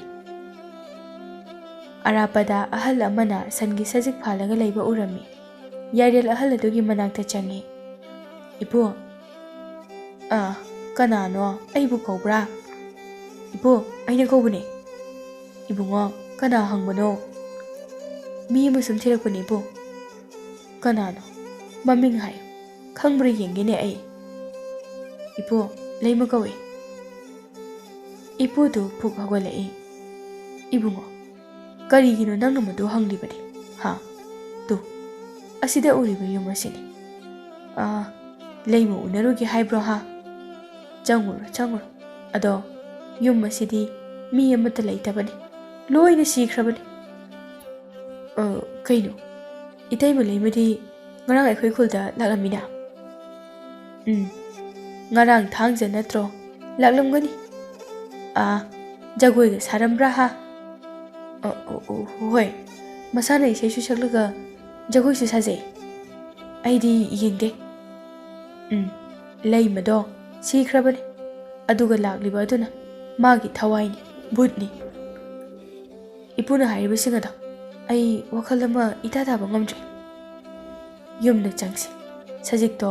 ꯑꯔꯥꯞꯄꯗ ꯑꯍꯜ ꯑꯃꯅ ꯁꯟꯒꯤ ꯁꯖꯤꯛ ꯐꯥꯜꯂꯒ ꯂꯩꯕ ꯎꯔꯝꯃꯤ꯫ ꯌꯥꯏꯔꯦꯜ ꯑꯍꯜ ꯑꯗꯨꯒꯤ ꯃꯅꯥꯛꯇ ꯆꯪꯉꯤ꯫ "ꯏꯄꯨ꯫" "ꯑꯥ, ꯀꯅꯥꯅꯣ? ꯑꯩꯕꯨ ꯀꯧꯕ꯭ꯔꯥ?" "ꯏꯄꯨ, ꯑꯩꯅ ꯀꯧꯕꯅꯦ꯫" "ꯏꯕꯨꯡꯉꯣ, ꯀꯅꯥ ꯍꯪꯕꯅꯣ?" "ꯃꯤ ꯑꯃ ꯁꯨꯝ ꯊꯤꯔꯛꯄꯅꯦ, ꯏꯄꯨ꯫" "ꯀꯅꯥꯅꯣ? ꯃꯃꯤꯡ ꯍꯥꯏꯌꯨ, ꯈꯪꯕ꯭ꯔꯥ ꯌꯦꯡꯒꯦꯅꯦ ꯑꯩ꯫" "ꯏꯄꯨ, ꯂꯩꯃ ꯀꯧꯏ꯫" ꯏꯄꯨꯗꯨ ꯐꯨꯛ ꯍꯧꯒꯠꯂꯛꯏ꯫ "ꯏꯕꯨꯡꯉꯣ, ꯀꯔꯤꯒꯤꯅꯣ ꯅꯪꯅ ꯃꯗꯨ ꯍꯪꯂꯤꯕꯗꯤ? ꯍꯥ? ꯇꯨ, ꯑꯁꯤꯗ ꯎꯔꯤꯕ ꯌꯨꯝ ꯑꯁꯤꯅꯤ꯫" "ꯑꯥ, ꯂꯩꯃ ꯎꯅꯔꯨꯒꯦ ꯍꯥꯏꯕ꯭ꯔꯣ, ꯍꯥ?" "ꯆꯪꯉꯨꯔꯣ, ꯆꯪꯉꯨꯔꯣ꯫ ꯑꯗꯣ ꯌꯨꯝ ꯑꯁꯤꯗꯤ ꯃꯤ ꯑꯃꯠꯇ ꯂꯩꯇꯕꯅꯤ, ꯂꯣꯏꯅ ꯁꯤꯈ꯭ꯔꯕꯅꯤ꯫" "ꯑ, ꯀꯩꯅꯣ? ꯏꯇꯩꯃ ꯂꯩꯃꯗꯤ ꯉꯔꯥꯡ ꯑꯩꯈꯣꯏ ꯈꯨꯜꯗ ꯂꯥꯛꯂꯝꯃꯤꯅ?" "ꯎꯝ, ꯉꯔꯥꯡ ꯊꯥꯡꯖ ꯅꯠꯇ꯭ꯔꯣ? ꯂꯥꯛꯂꯝꯒꯅꯤ꯫" "ꯑꯥ, ꯖꯒꯣꯏꯒ ꯁꯥꯔꯝꯕ꯭ꯔꯥ, ꯍꯥ?" "ꯑ, ꯑꯣ, ꯑꯣ, ꯍꯣꯏ, ꯃꯁꯥꯅ ꯏꯁꯩꯁꯨ ꯁꯛꯂꯒ ꯖꯒꯣꯏꯁꯨ ꯁꯥꯖꯩ꯫ ꯑꯩꯗꯤ ꯌꯦꯡꯗꯦ꯫" "ꯎꯝ, ꯂꯩꯃꯗꯣ ꯁꯤꯈ꯭ꯔꯕꯅꯤ, ꯑꯗꯨꯒ ꯂꯥꯛꯂꯤꯕ ꯑꯗꯨꯅ ꯃꯥꯒꯤ ꯊꯋꯥꯏꯅꯤ, ꯚꯨꯠꯅꯤ꯫ ꯏꯄꯨꯅ ꯍꯥꯏꯔꯤꯕꯁꯤꯡ ꯑꯗꯣ ꯑꯩ ꯋꯥꯈꯜ ꯑꯃ ꯏꯇꯥ ꯇꯥꯕ ꯉꯝꯗ꯭ꯔꯦ꯫ ꯌꯨꯝꯗ ꯆꯪꯁꯤ꯫ ꯁꯖꯤꯛꯇꯣ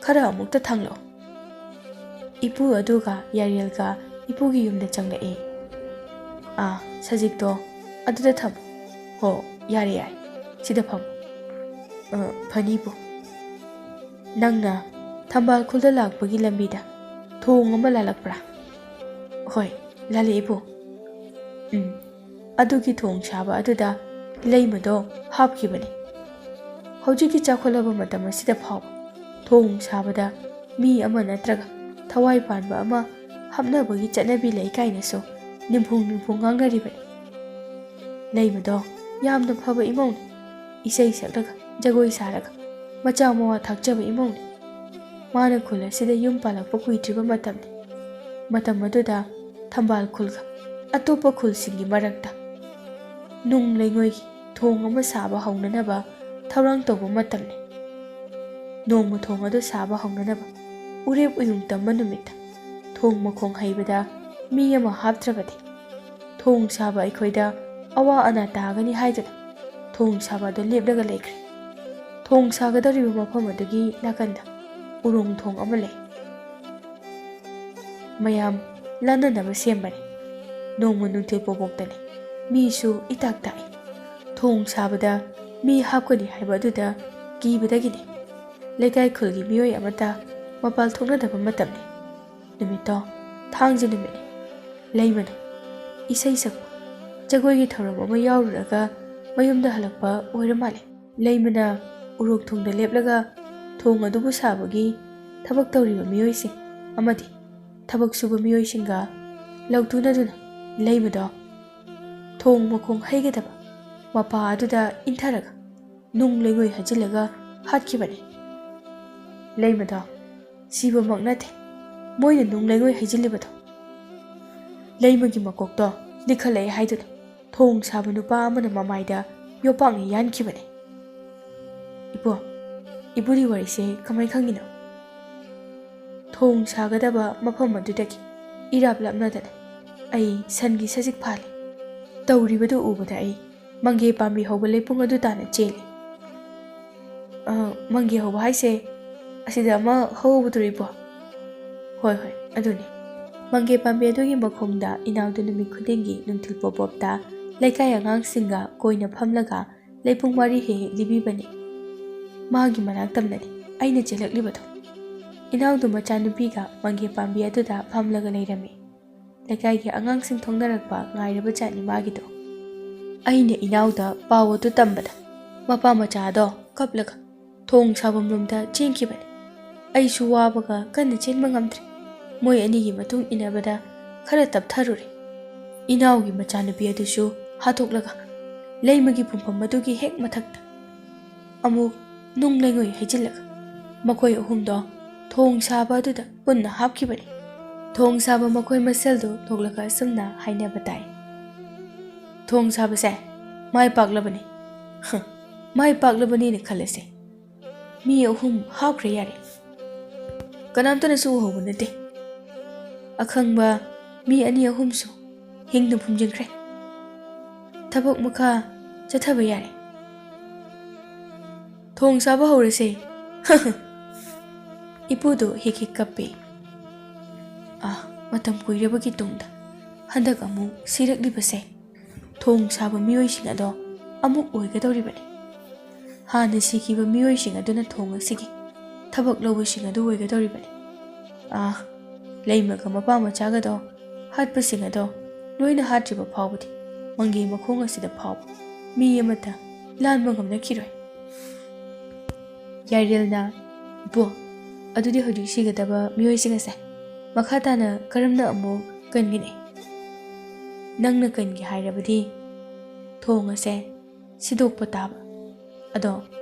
ꯈꯔ ꯑꯃꯨꯛꯇ ꯊꯥꯡꯂꯛꯑꯣ꯫ ꯏꯄꯨ ꯑꯗꯨꯒ ꯌꯥꯔꯦꯜꯒ ꯏꯄꯨꯒꯤ ꯌꯨꯝꯗ ꯆꯪꯂꯛꯏ꯫ "ꯑꯥ, ꯁꯖꯤꯛꯇꯣ ꯑꯗꯨꯗ ꯊꯝꯃꯨ꯫" "ꯍꯣ, ꯌꯥꯔꯦ, ꯌꯥꯔꯦ꯫ ꯁꯤꯗ ꯐꯝꯃꯨ꯫" "ꯑ, ꯐꯅꯤ, ꯏꯄꯨ꯫" "ꯅꯪꯅ ꯊꯝꯕꯥꯜ ꯈꯨꯜꯗ ꯂꯥꯛꯄꯒꯤ ꯂꯝꯕꯤꯗ ꯊꯣꯡ ꯑꯃ ꯂꯥꯜꯂꯛꯄ꯭ꯔꯥ?" "ꯍꯣꯏ, ꯂꯥꯜꯂꯛꯑꯦ, ꯏꯄꯨ꯫" "ꯎꯝ, ꯑꯗꯨꯒꯤ ꯊꯣꯡ ꯁꯥꯕ ꯑꯗꯨꯗ ꯂꯩꯃꯗꯣ ꯍꯥꯞꯈꯤꯕꯅꯤ꯫" ꯍꯧꯖꯤꯛꯀꯤ ꯆꯥꯎꯈꯠꯂꯕ ꯃꯇꯝ ꯑꯁꯤꯗ ꯐꯥꯎꯕ ꯊꯣꯡ ꯁꯥꯕꯗ ꯃꯤ ꯑꯃ ꯅꯠꯇ꯭ꯔꯒ ꯊꯋꯥꯏ ꯄꯥꯟꯕ ꯑꯃ ꯍꯥꯞꯅꯕꯒꯤ ꯆꯠꯅꯕꯤ ꯂꯩ ꯀꯥꯏꯅꯁꯨ ꯅꯤꯝꯐꯨꯡ ꯅꯤꯝꯐꯨꯡ ꯉꯥꯡꯅꯔꯤꯕꯅꯤ꯫ ꯂꯩꯃꯗꯣ ꯌꯥꯝꯅ ꯐꯕ ꯏꯃꯧꯅꯤ꯫ ꯏꯁꯩ ꯁꯛꯂꯒ, ꯖꯒꯣꯏ ꯁꯥꯔꯒ, ꯃꯆꯥ ꯃꯋꯥ ꯊꯥꯛꯆꯕ ꯏꯃꯧꯅꯤ꯫ ꯃꯥꯅ ꯈꯨꯜ ꯑꯁꯤꯗ ꯌꯨꯝ ꯄꯥꯜꯂꯛꯄ ꯀꯨꯏꯗ꯭ꯔꯤꯕ ꯃꯇꯝꯅꯤ꯫ ꯃꯇꯝ ꯑꯗꯨꯗ ꯊꯝꯕꯥꯜ ꯈꯨꯜꯒ ꯑꯇꯣꯞꯄ ꯈꯨꯜꯁꯤꯡꯒꯤ ꯃꯔꯛꯇ ꯅꯨꯡ ꯂꯩꯉꯣꯏꯒꯤ ꯊꯣꯡ ꯑꯃ ꯁꯥꯕ ꯍꯧꯅꯅꯕ ꯊꯧꯔꯥꯡ ꯇꯧꯕ ꯃꯇꯝꯅꯤ꯫ ꯅꯣꯡꯃ ꯊꯣꯡ ꯑꯗꯨ ꯁꯥꯕ ꯍꯧꯅꯅꯕ ꯎꯔꯦꯞ ꯎꯌꯨꯡ ꯇꯝꯕ ꯅꯨꯃꯤꯠꯇ ꯊꯣꯡ ꯃꯈꯣꯡ ꯍꯩꯕꯗ ꯃꯤ ꯑꯃ ꯍꯥꯞꯇ꯭ꯔꯕꯗꯤ ꯊꯣꯡ ꯁꯥꯕ ꯑꯩꯈꯣꯏꯗ ꯑꯋꯥ ꯑꯅꯥ ꯇꯥꯒꯅꯤ ꯍꯥꯏꯗꯨꯅ ꯊꯣꯡ ꯁꯥꯕ ꯑꯗꯨ ꯂꯦꯞꯂꯒ ꯂꯩꯈ꯭ꯔꯦ꯫ ꯊꯣꯡ ꯁꯥꯒꯗꯧꯔꯤꯕ ꯃꯐꯝ ꯑꯗꯨꯒꯤ ꯅꯥꯀꯟꯗ ꯎꯔꯣꯡ ꯊꯣꯡ ꯑꯃ ꯂꯩ꯫ ꯃꯌꯥꯝ ꯂꯥꯟꯅꯅꯕ ꯁꯦꯝꯕꯅꯤ꯫ ꯅꯣꯡꯃ ꯅꯨꯡꯊꯤꯜ ꯄꯣꯕꯣꯛꯇꯅꯤ꯫ ꯃꯤꯁꯨ ꯏꯇꯥꯛ ꯇꯥꯛꯏ꯫ ꯊꯣꯡ ꯁꯥꯕꯗ ꯃꯤ ꯍꯥꯞꯀꯅꯤ ꯍꯥꯏꯕ ꯑꯗꯨꯗ ꯀꯤꯕꯗꯒꯤꯅꯤ꯫ ꯂꯩꯀꯥꯏ ꯈꯨꯜꯒꯤ ꯃꯤꯑꯣꯏ ꯑꯃꯠꯇ ꯃꯄꯥꯜ ꯊꯣꯛꯅꯗꯕ ꯃꯇꯝꯅꯤ꯫ ꯅꯨꯃꯤꯠꯇꯣ ꯊꯥꯡꯖ ꯅꯨꯃꯤꯠꯅꯤ꯫ ꯂꯩꯃꯅ ꯏꯁꯩ ꯁꯛꯄ, ꯖꯒꯣꯏꯒꯤ ꯊꯧꯔꯝ ꯑꯃ ꯌꯥꯎꯔꯨꯔꯒ ꯃꯌꯨꯝꯗ ꯍꯜꯂꯛꯄ ꯑꯣꯏꯔ ꯃꯥꯜꯂꯦ꯫ ꯂꯩꯃꯅ ꯎꯔꯣꯛ ꯊꯣꯡꯗ ꯂꯦꯞꯂꯒ ꯊꯣꯡ ꯑꯗꯨꯕꯨ ꯁꯥꯕꯒꯤ ꯊꯕꯛ ꯇꯧꯔꯤꯕ ꯃꯤꯑꯣꯏꯁꯤꯡ ꯑꯃꯗꯤ ꯊꯕꯛ ꯁꯨꯕ ꯃꯤꯑꯣꯏꯁꯤꯡꯒ ꯂꯧꯇꯨꯅꯗꯨꯅ ꯂꯩꯃꯗꯣ ꯊꯣꯡ ꯃꯈꯣꯡ ꯍꯩꯒꯗꯕ ꯃꯄꯥ ꯑꯗꯨꯗ ꯏꯟꯊꯔꯒ ꯅꯨꯡ ꯂꯩꯉꯣꯏ ꯍꯩꯖꯤꯜꯂꯒ ꯍꯥꯠꯈꯤꯕꯅꯤ꯫ ꯂꯩꯃꯗꯣ ꯁꯤꯕꯃꯛ ꯅꯠꯇꯦ, ꯃꯣꯏꯅ ꯅꯨꯡ ꯂꯩꯉꯣꯏ ꯍꯩꯖꯤꯜꯂꯤꯕꯗꯣ꯫ ꯂꯩꯃꯒꯤ ꯃꯀꯣꯛꯇꯣ ꯂꯤꯈꯠꯂꯛꯑꯦ ꯍꯥꯏꯗꯨꯅ ꯊꯣꯡ ꯁꯥꯕ ꯅꯨꯄꯥ ꯑꯃꯅ ꯃꯃꯥꯏꯗ ꯌꯣꯄꯥꯛꯅ ꯌꯥꯟꯈꯤꯕꯅꯤ꯫ "ꯏꯄꯨ, ꯏꯄꯨꯗꯤ ꯋꯥꯔꯤꯁꯦ ꯀꯃꯥꯏ ꯈꯪꯉꯤꯅꯣ?" "ꯊꯣꯡ ꯁꯥꯒꯗꯕ ꯃꯐꯝ ꯑꯗꯨꯗꯒꯤ ꯏꯔꯥꯞ ꯂꯥꯞꯅꯗꯅ ꯑꯩ ꯁꯟꯒꯤ ꯁꯖꯤꯛ ꯐꯥꯜꯂꯤ꯫ ꯇꯧꯔꯤꯕꯗꯨ ꯎꯕꯗ ꯑꯩ ꯃꯪꯒꯦ ꯄꯥꯝꯕꯤ ꯍꯧꯕ ꯂꯩꯄꯨꯡ ꯑꯗꯨ ꯇꯥꯟꯅ ꯆꯦꯜꯂꯤ꯫ "ꯑ, ꯃꯪꯒꯦ ꯍꯧꯕ ꯍꯥꯏꯁꯦ ꯑꯁꯤꯗ ꯑꯃ ꯍꯧꯕꯗꯨꯔꯣ ꯏꯄꯨ?" "ꯍꯣꯏ, ꯍꯣꯏ, ꯑꯗꯨꯅꯤ꯫" ꯃꯪꯒꯦ ꯄꯥꯝꯕꯤ ꯑꯗꯨꯒꯤ ꯃꯈꯣꯡꯗ ꯏꯅꯥꯎꯗꯨ ꯅꯨꯃꯤꯠ ꯈꯨꯗꯤꯡꯒꯤ ꯅꯨꯡꯊꯤꯜ ꯄꯣꯞ ꯄꯣꯞꯇ ꯂꯩꯀꯥꯏ ꯑꯉꯥꯡꯁꯤꯡꯒ ꯀꯣꯏꯅ ꯐꯝꯂꯒ ꯂꯩꯄꯨꯡ ꯋꯥꯔꯤ ꯍꯦꯛ ꯍꯦꯛ ꯂꯤꯕꯤꯕꯅꯤ꯫ ꯃꯥꯒꯤ ꯃꯅꯥꯛꯇꯝꯅꯅꯤ ꯑꯩꯅ ꯆꯦꯜꯂꯛꯂꯤꯕꯗꯣ꯫ ꯏꯅꯥꯎꯗꯨ ꯃꯆꯥꯅꯨꯄꯤꯒ ꯃꯪꯒꯦ ꯄꯥꯝꯕꯤ ꯑꯗꯨꯗ ꯐꯝꯂꯒ ꯂꯩꯔꯝꯃꯤ꯫ ꯂꯩꯀꯥꯏꯒꯤ ꯑꯉꯥꯡꯁꯤꯡ ꯊꯣꯡꯅꯔꯛꯄ ꯉꯥꯏꯔꯕ ꯖꯥꯠꯅꯤ ꯃꯥꯒꯤꯗꯣ꯫ ꯑꯩꯅ ꯏꯅꯥꯎꯗ ꯄꯥꯎ ꯑꯗꯨ ꯇꯝꯕꯗ ꯃꯄꯥ ꯃꯆꯥꯗꯣ ꯀꯞꯂꯒ ꯊꯣꯡ ꯁꯥꯐꯝꯂꯣꯝꯗ ꯆꯦꯟꯈꯤꯕꯅꯤ꯫ ꯑꯩꯁꯨ ꯋꯥꯕꯒ ꯀꯟꯅ ꯆꯦꯟꯕ ꯉꯝꯗ꯭ꯔꯦ꯫ ꯃꯣꯏ ꯑꯅꯤꯒꯤ ꯃꯇꯨꯡ ꯏꯟꯅꯕꯗ ꯈꯔ ꯇꯞꯊꯔꯨꯔꯦ꯫ ꯏꯅꯥꯎꯒꯤ ꯃꯆꯥꯅꯨꯄꯤ ꯑꯗꯨꯁꯨ ꯍꯥꯠꯇꯣꯛꯂꯒ ꯂꯩꯃꯒꯤ ꯄꯨꯡꯐꯝ ꯑꯗꯨꯒꯤ ꯍꯦꯛ ꯃꯊꯛꯇ ꯑꯃꯨꯛ ꯅꯨꯡ ꯂꯩꯉꯣꯏ ꯍꯩꯖꯤꯜꯂꯒ ꯃꯈꯣꯏ ꯑꯍꯨꯝꯗꯣ ꯊꯣꯡ ꯁꯥꯕ ꯑꯗꯨꯗ ꯄꯨꯟꯅ ꯍꯥꯞꯈꯤꯕꯅꯤ꯫ ꯊꯣꯡ ꯁꯥꯕ ꯃꯈꯣꯏ ꯃꯁꯦꯜꯗꯨ ꯊꯣꯛꯂꯒ ꯑꯁꯨꯝꯅ ꯍꯥꯏꯅꯕ ꯇꯥꯏ: "ꯊꯣꯡ ꯁꯥꯕꯁꯦ ꯃꯥꯏ ꯄꯥꯛꯂꯕꯅꯤ꯫ ꯍ, ꯃꯥꯏ ꯄꯥꯛꯂꯕꯅꯤꯅ ꯈꯜꯂꯁꯦ꯫ ꯃꯤ ꯑꯍꯨꯝ ꯍꯥꯞꯈ꯭ꯔꯦ ꯌꯥꯔꯦ꯫ ꯀꯅꯥꯝꯇꯅꯁꯨ ꯎꯍꯧꯕ ꯅꯠꯇꯦ꯫ ꯑꯈꯪꯕ ꯃꯤ ꯑꯅꯤ ꯑꯍꯨꯝꯁꯨ ꯍꯤꯡꯅ ꯐꯨꯝꯖꯤꯟꯈ꯭ꯔꯦ꯫ ꯊꯕꯛ ꯃꯈꯥ ꯆꯠꯊꯕ ꯌꯥꯔꯦ꯫ ꯊꯣꯡ ꯁꯥꯕ ꯍꯧꯔꯁꯦ꯫" ꯏꯄꯨꯗꯨ ꯍꯤꯛ ꯍꯤꯛ ꯀꯞꯄꯤ꯫ ꯑꯥ, ꯃꯇꯝ ꯀꯨꯏꯔꯕꯒꯤ ꯇꯨꯡꯗ ꯍꯟꯗꯛ ꯑꯃꯨꯛ ꯁꯤꯔꯛꯂꯤꯕꯁꯦ ꯊꯣꯡ ꯁꯥꯕ ꯃꯤꯑꯣꯏꯁꯤꯡ ꯑꯗꯣ ꯑꯃꯨꯛ ꯑꯣꯏꯒꯗꯧꯔꯤꯕꯅꯤ꯫ ꯍꯥꯟꯅ ꯁꯤꯈꯤꯕ ꯃꯤꯑꯣꯏꯁꯤꯡ ꯑꯗꯨꯅ ꯊꯣꯡ ꯑꯁꯤꯒꯤ ꯊꯕꯛ ꯂꯧꯕꯁꯤꯡ ꯑꯗꯨ ꯑꯣꯏꯒꯗꯧꯔꯤꯕꯅꯤ꯫ ꯑꯥ, ꯂꯩꯃꯒ ꯃꯄꯥ ꯃꯆꯥꯒꯗꯣ ꯍꯥꯠꯄꯁꯤꯡ ꯑꯗꯣ ꯂꯣꯏꯅ ꯍꯥꯠꯇ꯭ꯔꯤꯕ ꯐꯥꯎꯕꯗꯤ ꯃꯪꯒꯦ ꯃꯈꯣꯡ ꯑꯁꯤꯗ ꯐꯥꯎꯕ ꯃꯤ ꯑꯃꯠꯇ ꯂꯥꯟꯕ ꯉꯝꯅꯈꯤꯔꯣꯏ꯫ ꯌꯥꯏꯔꯦꯜꯅ, "ꯏꯕꯣ, ꯑꯗꯨꯗꯤ ꯍꯧꯖꯤꯛ ꯁꯤꯒꯗꯕ ꯃꯤꯑꯣꯏꯁꯤꯡ ꯑꯁꯦ ꯃꯈꯥ ꯇꯥꯅ ꯀꯔꯝꯅ ꯑꯃꯨꯛ ꯀꯟꯒꯅꯤ? ꯅꯪꯅ ꯀꯟꯒꯦ ꯍꯥꯏꯔꯕꯗꯤ ꯊꯣꯡ ꯑꯁꯦ ꯁꯤꯗꯣꯛꯄ ꯇꯥꯕ꯫ ꯑꯗꯣ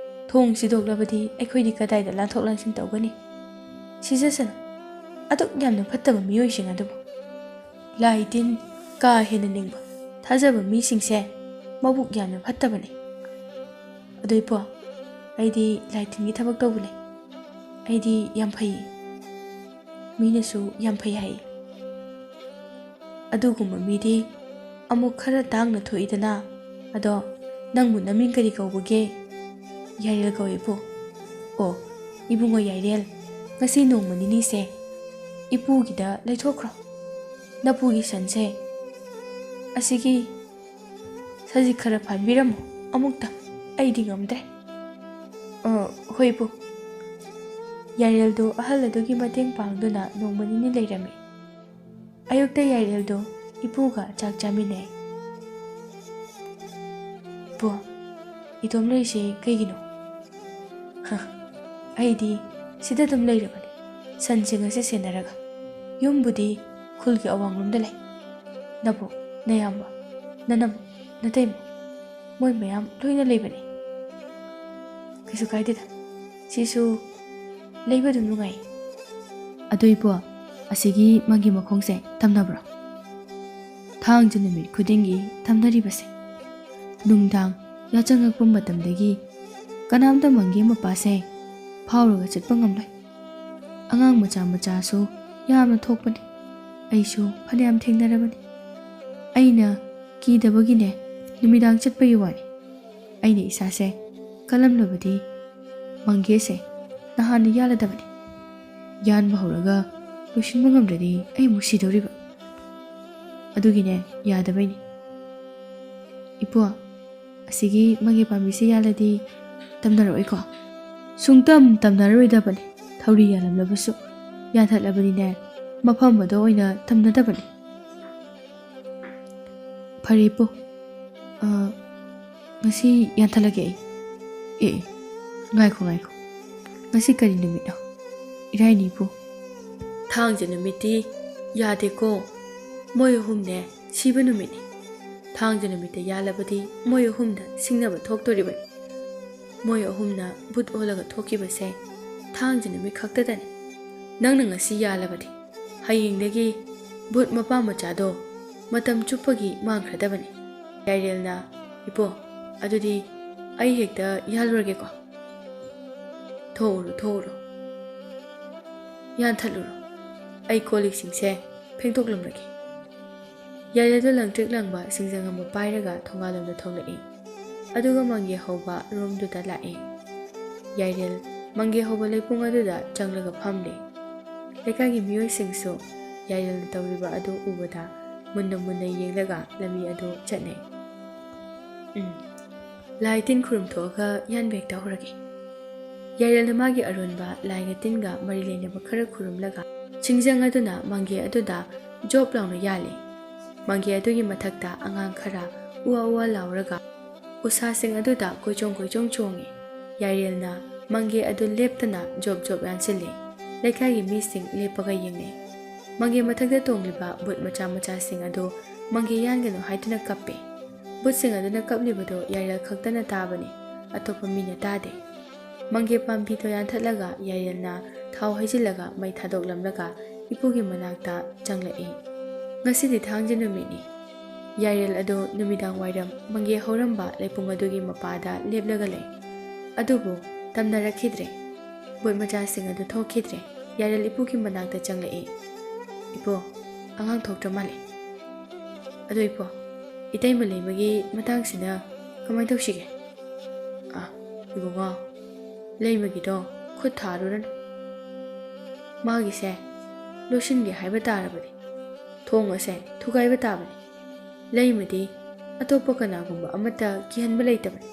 ꯊꯣꯡ ꯁꯤꯗꯣꯛꯂꯕꯗꯤ ꯑꯩꯈꯣꯏꯗꯤ ꯀꯗꯥꯏꯗ ꯂꯥꯟꯊꯣꯛ ꯂꯥꯟꯁꯤꯟ ꯇꯧꯒꯅꯤ? ꯁꯤꯖꯁꯅꯨ, ꯑꯗꯨꯛ ꯌꯥꯝꯅ ꯐꯠꯇꯕ ꯃꯤꯑꯣꯏꯁꯤꯡ ꯑꯗꯨꯕꯨ꯫ ꯂꯥꯏ ꯇꯤꯟ ꯀꯥ ꯍꯦꯟꯅ ꯅꯤꯡꯕ, ꯊꯥꯖꯕ ꯃꯤꯁꯤꯡꯁꯦ ꯃꯕꯨꯛ ꯌꯥꯝꯅ ꯐꯠꯇꯕꯅꯤ꯫ ꯑꯗꯨ ꯏꯄꯣ, ꯑꯩꯗꯤ ꯂꯥꯏ ꯇꯤꯟꯒꯤ ꯊꯕꯛ ꯇꯧꯕꯅꯦ꯫ ꯑꯩꯗꯤ ꯌꯥꯝ ꯐꯩꯌꯦ꯫ ꯃꯤꯅꯁꯨ ꯌꯥꯝ ꯐꯩ ꯍꯥꯏꯌꯦ꯫" ꯑꯗꯨꯒꯨꯝꯕ ꯃꯤꯗꯤ ꯑꯃꯨꯛ ꯈꯔ ꯇꯥꯡꯅ ꯊꯣꯛꯏꯗꯅ꯫ ꯑꯗꯣ ꯅꯪꯕꯨ ꯅꯃꯤꯡ ꯀꯔꯤ ꯀꯧꯕꯒꯦ? ꯌꯥꯏꯔꯦꯜ ꯀꯧꯏ ꯏꯄꯨ꯫ ꯑꯣ, ꯏꯕꯨꯡꯉꯣ ꯌꯥꯏꯔꯦꯜ, ꯉꯁꯤ ꯅꯣꯡꯃ ꯅꯤꯅꯤꯁꯦ ꯏꯄꯨꯒꯤꯗ ꯂꯩꯊꯣꯛꯈ꯭ꯔꯣ꯫ ꯅꯄꯨꯒꯤ ꯁꯟꯁꯦ ꯑꯁꯤꯒꯤ ꯁꯖꯤꯛ ꯈꯔ ꯐꯥꯟꯕꯤꯔꯝꯃꯨ ꯑꯃꯨꯛꯇ, ꯑꯩꯗꯤ ꯉꯝꯗ꯭ꯔꯦ꯫ "ꯑ, ꯍꯣꯏ ꯏꯄꯨ꯫" ꯌꯥꯏꯔꯦꯜꯗꯨ ꯑꯍꯜ ꯑꯗꯨꯒꯤ ꯃꯇꯦꯡ ꯄꯥꯡꯗꯨꯅ ꯅꯣꯡꯃ ꯅꯤꯅꯤ ꯂꯩꯔꯝꯃꯤ꯫ ꯑꯌꯨꯛꯇ ꯌꯥꯏꯔꯦꯜꯗꯨ ꯏꯄꯨꯒ ꯆꯥꯛ ꯆꯥꯃꯤꯟꯅꯩ꯫ "ꯏꯄꯨ, ꯏꯇꯣꯝ ꯂꯩꯔꯤꯁꯦ ꯀꯩꯒꯤꯅꯣ?" "ꯍ, ꯑꯩꯗꯤ ꯁꯤꯗ ꯑꯗꯨꯝ ꯂꯩꯔꯕꯅꯤ, ꯁꯟꯁꯤꯡ ꯑꯁꯤ ꯁꯦꯟꯅꯔꯒ꯫ ꯌꯨꯝꯕꯨꯗꯤ ꯈꯨꯜꯒꯤ ꯑꯋꯥꯡꯂꯣꯝꯗ ꯂꯩ꯫ ꯅꯕꯣꯛ, ꯅꯌꯥꯝꯕ, ꯅꯅꯝ, ꯅꯇꯩꯃ, ꯃꯣꯏ ꯃꯌꯥꯝ ꯂꯣꯏꯅ ꯂꯩꯕꯅꯤ꯫ ꯀꯩꯁꯨ ꯀꯥꯏꯗꯦꯗ, ꯁꯤꯁꯨ ꯂꯩꯕ ꯑꯗꯨꯝ ꯅꯨꯡꯉꯥꯏ꯫" "ꯑꯗꯨ ꯏꯄꯨ, ꯑꯁꯤꯒꯤ ꯃꯪꯒꯤ ꯃꯈꯣꯡꯁꯦ ꯇꯝꯅꯕ꯭ꯔꯣ?" "ꯊꯥꯡꯖ ꯅꯨꯃꯤꯠ ꯈꯨꯗꯤꯡꯒꯤ ꯇꯝꯅꯔꯤꯕꯁꯦ꯫ ꯅꯨꯡꯗꯥꯡ ꯌꯥꯆꯪꯉꯛꯄ ꯃꯇꯝꯗꯒꯤ ꯀꯅꯥꯝꯇ ꯃꯪꯒꯦ ꯃꯄꯥꯁꯦ ꯐꯥꯎꯔꯒ ꯆꯠꯄ ꯉꯝꯂꯣꯏ꯫ ꯑꯉꯥꯡ ꯃꯆꯥ ꯃꯆꯥꯁꯨ ꯌꯥꯝꯅ ꯊꯣꯛꯄꯅꯤ꯫ ꯑꯩꯁꯨ ꯐꯅꯌꯥꯝ ꯊꯦꯡꯅꯔꯕꯅꯤ꯫ ꯑꯩꯅ ꯀꯤꯗꯕꯒꯤꯅꯦ ꯅꯨꯃꯤꯗꯥꯡ ꯆꯠꯄꯒꯤ ꯋꯥꯅꯤ꯫ ꯑꯩꯅ ꯏꯁꯥꯁꯦ ꯀꯜꯂꯝꯂꯕꯗꯤ ꯃꯪꯒꯦꯁꯦ ꯅꯍꯥꯟꯅ ꯌꯥꯜꯂꯗꯕꯅꯤ꯫ ꯌꯥꯟꯕ ꯍꯧꯔꯒ ꯂꯣꯏꯁꯤꯟꯕ ꯉꯝꯗ꯭ꯔꯗꯤ ꯑꯩ ꯑꯃꯨꯛ ꯁꯤꯗꯧꯔꯤꯕ꯫ ꯑꯗꯨꯒꯤꯅꯦ ꯌꯥꯗꯕꯩꯅꯤ꯫ ꯏꯄꯨ, ꯑꯁꯤꯒꯤ ꯃꯪꯒꯦ ꯄꯥꯝꯕꯤꯁꯦ ꯌꯥꯜꯂꯗꯤ ꯇꯝꯅꯔꯛꯑꯣꯏꯀꯣ?" "ꯁꯨꯡꯇꯝ ꯇꯝꯅꯔꯣꯏꯗꯕꯅꯤ꯫ ꯊꯧꯔꯤ ꯌꯥꯜꯂꯝꯂꯕꯁꯨ ꯌꯥꯟꯊꯠꯂꯕꯅꯤꯅꯦ, ꯃꯐꯝ ꯑꯗꯣ ꯑꯣꯏꯅ ꯇꯝꯅꯗꯕꯅꯤ꯫" "ꯐꯔꯦ ꯏꯄꯨ, ꯑ, ꯉꯁꯤ ꯌꯥꯟꯊꯠꯂꯒꯦ ꯑꯩ꯫" "ꯑꯦ, ꯑꯦ, ꯉꯥꯏꯈꯣ, ꯉꯥꯏꯈꯣ, ꯉꯁꯤ ꯀꯔꯤ ꯅꯨꯃꯤꯠꯅꯣ?" "ꯏꯔꯥꯏꯅꯤ ꯏꯄꯨ꯫" "ꯊꯥꯡꯖ ꯅꯨꯃꯤꯠꯇꯤ ꯌꯥꯗꯦꯀꯣ, ꯃꯣꯏ ꯑꯍꯨꯝꯅꯦ ꯁꯤꯕ ꯅꯨꯃꯤꯠꯅꯤ꯫ ꯊꯥꯡꯖ ꯅꯨꯃꯤꯠꯇ ꯌꯥꯜꯂꯕꯗꯤ ꯃꯣꯏ ꯑꯍꯨꯝꯗ ꯁꯤꯡꯅꯕ ꯊꯣꯛꯇꯣꯔꯤꯕꯅꯤ꯫ ꯃꯣꯏ ꯑꯍꯨꯝꯅ ꯚꯨꯠ ꯑꯣꯜꯂꯒ ꯊꯣꯛꯈꯤꯕꯁꯦ ꯊꯥꯡꯖ ꯅꯨꯃꯤꯠ ꯈꯛꯇꯗꯅꯤ꯫ ꯅꯪꯅ ꯉꯁꯤ ꯌꯥꯜꯂꯕꯗꯤ ꯍꯌꯦꯡꯗꯒꯤ ꯚꯨꯠ ꯃꯄꯥ ꯃꯆꯥꯗꯣ ꯃꯇꯝ ꯆꯨꯞꯄꯒꯤ ꯃꯥꯡꯈ꯭ꯔꯗꯕꯅꯤ꯫" ꯌꯥꯏꯔꯦꯜꯅ, "ꯏꯄꯨ, ꯑꯗꯨꯗꯤ ꯑꯩ ꯍꯦꯛꯇ ꯌꯥꯜꯂꯨꯔꯒꯦꯀꯣ꯫" "ꯊꯣꯛꯎꯔꯣ, ꯊꯣꯛꯎꯔꯣ, ꯌꯥꯟꯊꯠꯂꯨꯔꯣ꯫ ꯑꯩ ꯀꯣꯜ ꯂꯤꯛꯁꯤꯡꯁꯦ ꯐꯦꯡꯗꯣꯛꯂꯝꯂꯒꯦ꯫" ꯌꯥꯏꯔꯦꯜꯗꯣ ꯂꯪꯇ꯭ꯔꯤꯛ ꯂꯪꯕ ꯁꯤꯡꯖꯪ ꯑꯃ ꯄꯥꯏꯔꯒ ꯊꯣꯡꯒꯥꯜꯂꯣꯝꯗ ꯊꯣꯛꯂꯛꯏ꯫ ꯑꯗꯨꯒ ꯃꯪꯒꯦ ꯍꯧꯕ ꯔꯨꯝꯗꯨꯗ ꯂꯥꯛꯏ꯫ ꯌꯥꯏꯔꯦꯜ ꯃꯪꯒꯦ ꯍꯧꯕ ꯂꯩꯄꯨꯡ ꯑꯗꯨꯗ ꯆꯪꯂꯒ ꯐꯝꯂꯦ꯫ ꯂꯩꯀꯥꯏꯒꯤ ꯃꯤꯑꯣꯏꯁꯤꯡꯁꯨ ꯌꯥꯏꯔꯦꯜꯅ ꯇꯧꯔꯤꯕ ꯑꯗꯨ ꯎꯕꯗ ꯃꯨꯟꯅ ꯃꯨꯟꯅ ꯌꯦꯡꯂꯒ ꯂꯝꯕꯤ ꯑꯗꯨ ꯆꯠꯅꯩ꯫ ꯎꯝ, ꯂꯥꯏ ꯇꯤꯟ ꯈꯨꯔꯨꯝ ꯊꯣꯛꯑꯒ ꯌꯥꯟꯕ ꯍꯦꯛ ꯇꯧꯍꯧꯔꯒꯦ꯫ ꯌꯥꯏꯔꯦꯜꯅ ꯃꯥꯒꯤ ꯑꯔꯣꯟꯕ ꯂꯥꯏꯒ ꯇꯤꯟꯒ ꯃꯔꯤ ꯂꯩꯅꯕ ꯈꯔ ꯈꯨꯔꯨꯝꯂꯒ ꯁꯤꯡꯖꯪ ꯑꯗꯨꯅ ꯃꯪꯒꯦ ꯑꯗꯨꯗ ꯖꯣꯞ ꯂꯥꯎꯅ ꯌꯥꯜꯂꯤ꯫ ꯃꯪꯒꯦ ꯑꯗꯨꯒꯤ ꯃꯊꯛꯇ ꯑꯉꯥꯡ ꯈꯔ ꯎꯋꯥ ꯎꯋꯥ ꯂꯥꯎꯔꯒ ꯎꯁꯥꯁꯤꯡ ꯑꯗꯨꯗ ꯀꯣꯏꯆꯣꯡ ꯀꯣꯏꯆꯣꯡ ꯆꯣꯡꯏ꯫ ꯌꯥꯏꯔꯦꯜꯅ ꯃꯪꯒꯦ ꯑꯗꯨ ꯂꯦꯞꯇꯅ ꯖꯣꯞ ꯖꯣꯞ ꯌꯥꯟꯁꯤꯜꯂꯤ꯫ ꯂꯩꯀꯥꯏꯒꯤ ꯃꯤꯁꯤꯡ ꯂꯦꯞꯄꯒ ꯌꯦꯡꯅꯩ꯫ ꯃꯪꯒꯦ ꯃꯊꯛꯇ ꯇꯣꯡꯂꯤꯕ ꯕꯨꯠ ꯃꯆꯥ ꯃꯆꯥꯁꯤꯡ ꯑꯗꯨ ꯃꯪꯒꯦ ꯌꯥꯟꯒꯅꯨ ꯍꯥꯏꯗꯨꯅ ꯀꯞꯄꯤ꯫ ꯕꯨꯠꯁꯤꯡ ꯑꯗꯨꯅ ꯀꯞꯂꯤꯕꯗꯨ ꯌꯥꯏꯔꯦꯜ ꯈꯛꯇꯅ ꯇꯥꯕꯅꯤ, ꯑꯇꯣꯞꯄ ꯃꯤꯅ ꯇꯥꯗꯦ꯫ ꯃꯪꯒꯦ ꯄꯥꯝꯕꯤꯗꯣ ꯌꯥꯟꯊꯠꯂꯒ ꯌꯥꯏꯔꯦꯜꯅ ꯊꯥꯎ ꯍꯩꯖꯤꯜꯂꯒ ꯃꯩ ꯊꯥꯗꯣꯛꯂꯝꯂꯒ ꯏꯄꯨꯒꯤ ꯃꯅꯥꯛꯇ ꯆꯪꯂꯛꯏ꯫ ꯉꯁꯤꯗꯤ ꯊꯥꯡꯖ ꯅꯨꯃꯤꯠꯅꯤ꯫ ꯌꯥꯏꯔꯦꯜ ꯑꯗꯨ ꯅꯨꯃꯤꯗꯥꯡ ꯋꯥꯏꯔꯝ ꯃꯪꯒꯦ ꯍꯧꯔꯝꯕ ꯂꯩꯄꯨꯡ ꯑꯗꯨꯒꯤ ꯃꯄꯥꯗ ꯂꯦꯞꯂꯒ ꯂꯩ꯫ ꯑꯗꯨꯕꯨ ꯇꯝꯅꯔꯛꯈꯤꯗ꯭ꯔꯦ꯫ ꯕꯨꯠ ꯃꯆꯥꯁꯤꯡ ꯑꯗꯨ ꯊꯣꯛꯈꯤꯗ꯭ꯔꯦ꯫ ꯌꯥꯏꯔꯦꯜ ꯏꯄꯨꯒꯤ ꯃꯅꯥꯛꯇ ꯆꯪꯂꯛꯏ꯫ "ꯏꯄꯨ, ꯑꯉꯥꯡ ꯊꯣꯛꯇ꯭ꯔ ꯃꯥꯜꯂꯦ꯫ ꯑꯗꯣ ꯏꯄꯨ, ꯏꯇꯩꯃ ꯂꯩꯃꯒꯤ ꯃꯇꯥꯡꯁꯤꯅ ꯀꯃꯥꯏꯅ ꯇꯧꯁꯤꯒꯦ?" "ꯑ, ꯏꯕꯨꯡꯉꯣ, ꯂꯩꯃꯒꯤꯗꯣ ꯈꯨꯠ ꯊꯥꯔꯨꯔꯅꯨ꯫ ꯃꯥꯒꯤꯁꯦ ꯂꯣꯏꯁꯤꯟꯒꯦ ꯍꯥꯏꯕ ꯇꯥꯔꯕꯗꯤ ꯊꯣꯡ ꯑꯁꯦ ꯊꯨꯒꯥꯏꯕ ꯇꯥꯕꯅꯤ꯫ ꯂꯩꯃꯗꯤ ꯑꯇꯣꯞꯄ ꯀꯅꯥꯒꯨꯝꯕ ꯑꯃꯠꯇ ꯀꯤꯍꯟꯕ ꯂꯩꯇꯕꯅꯤ꯫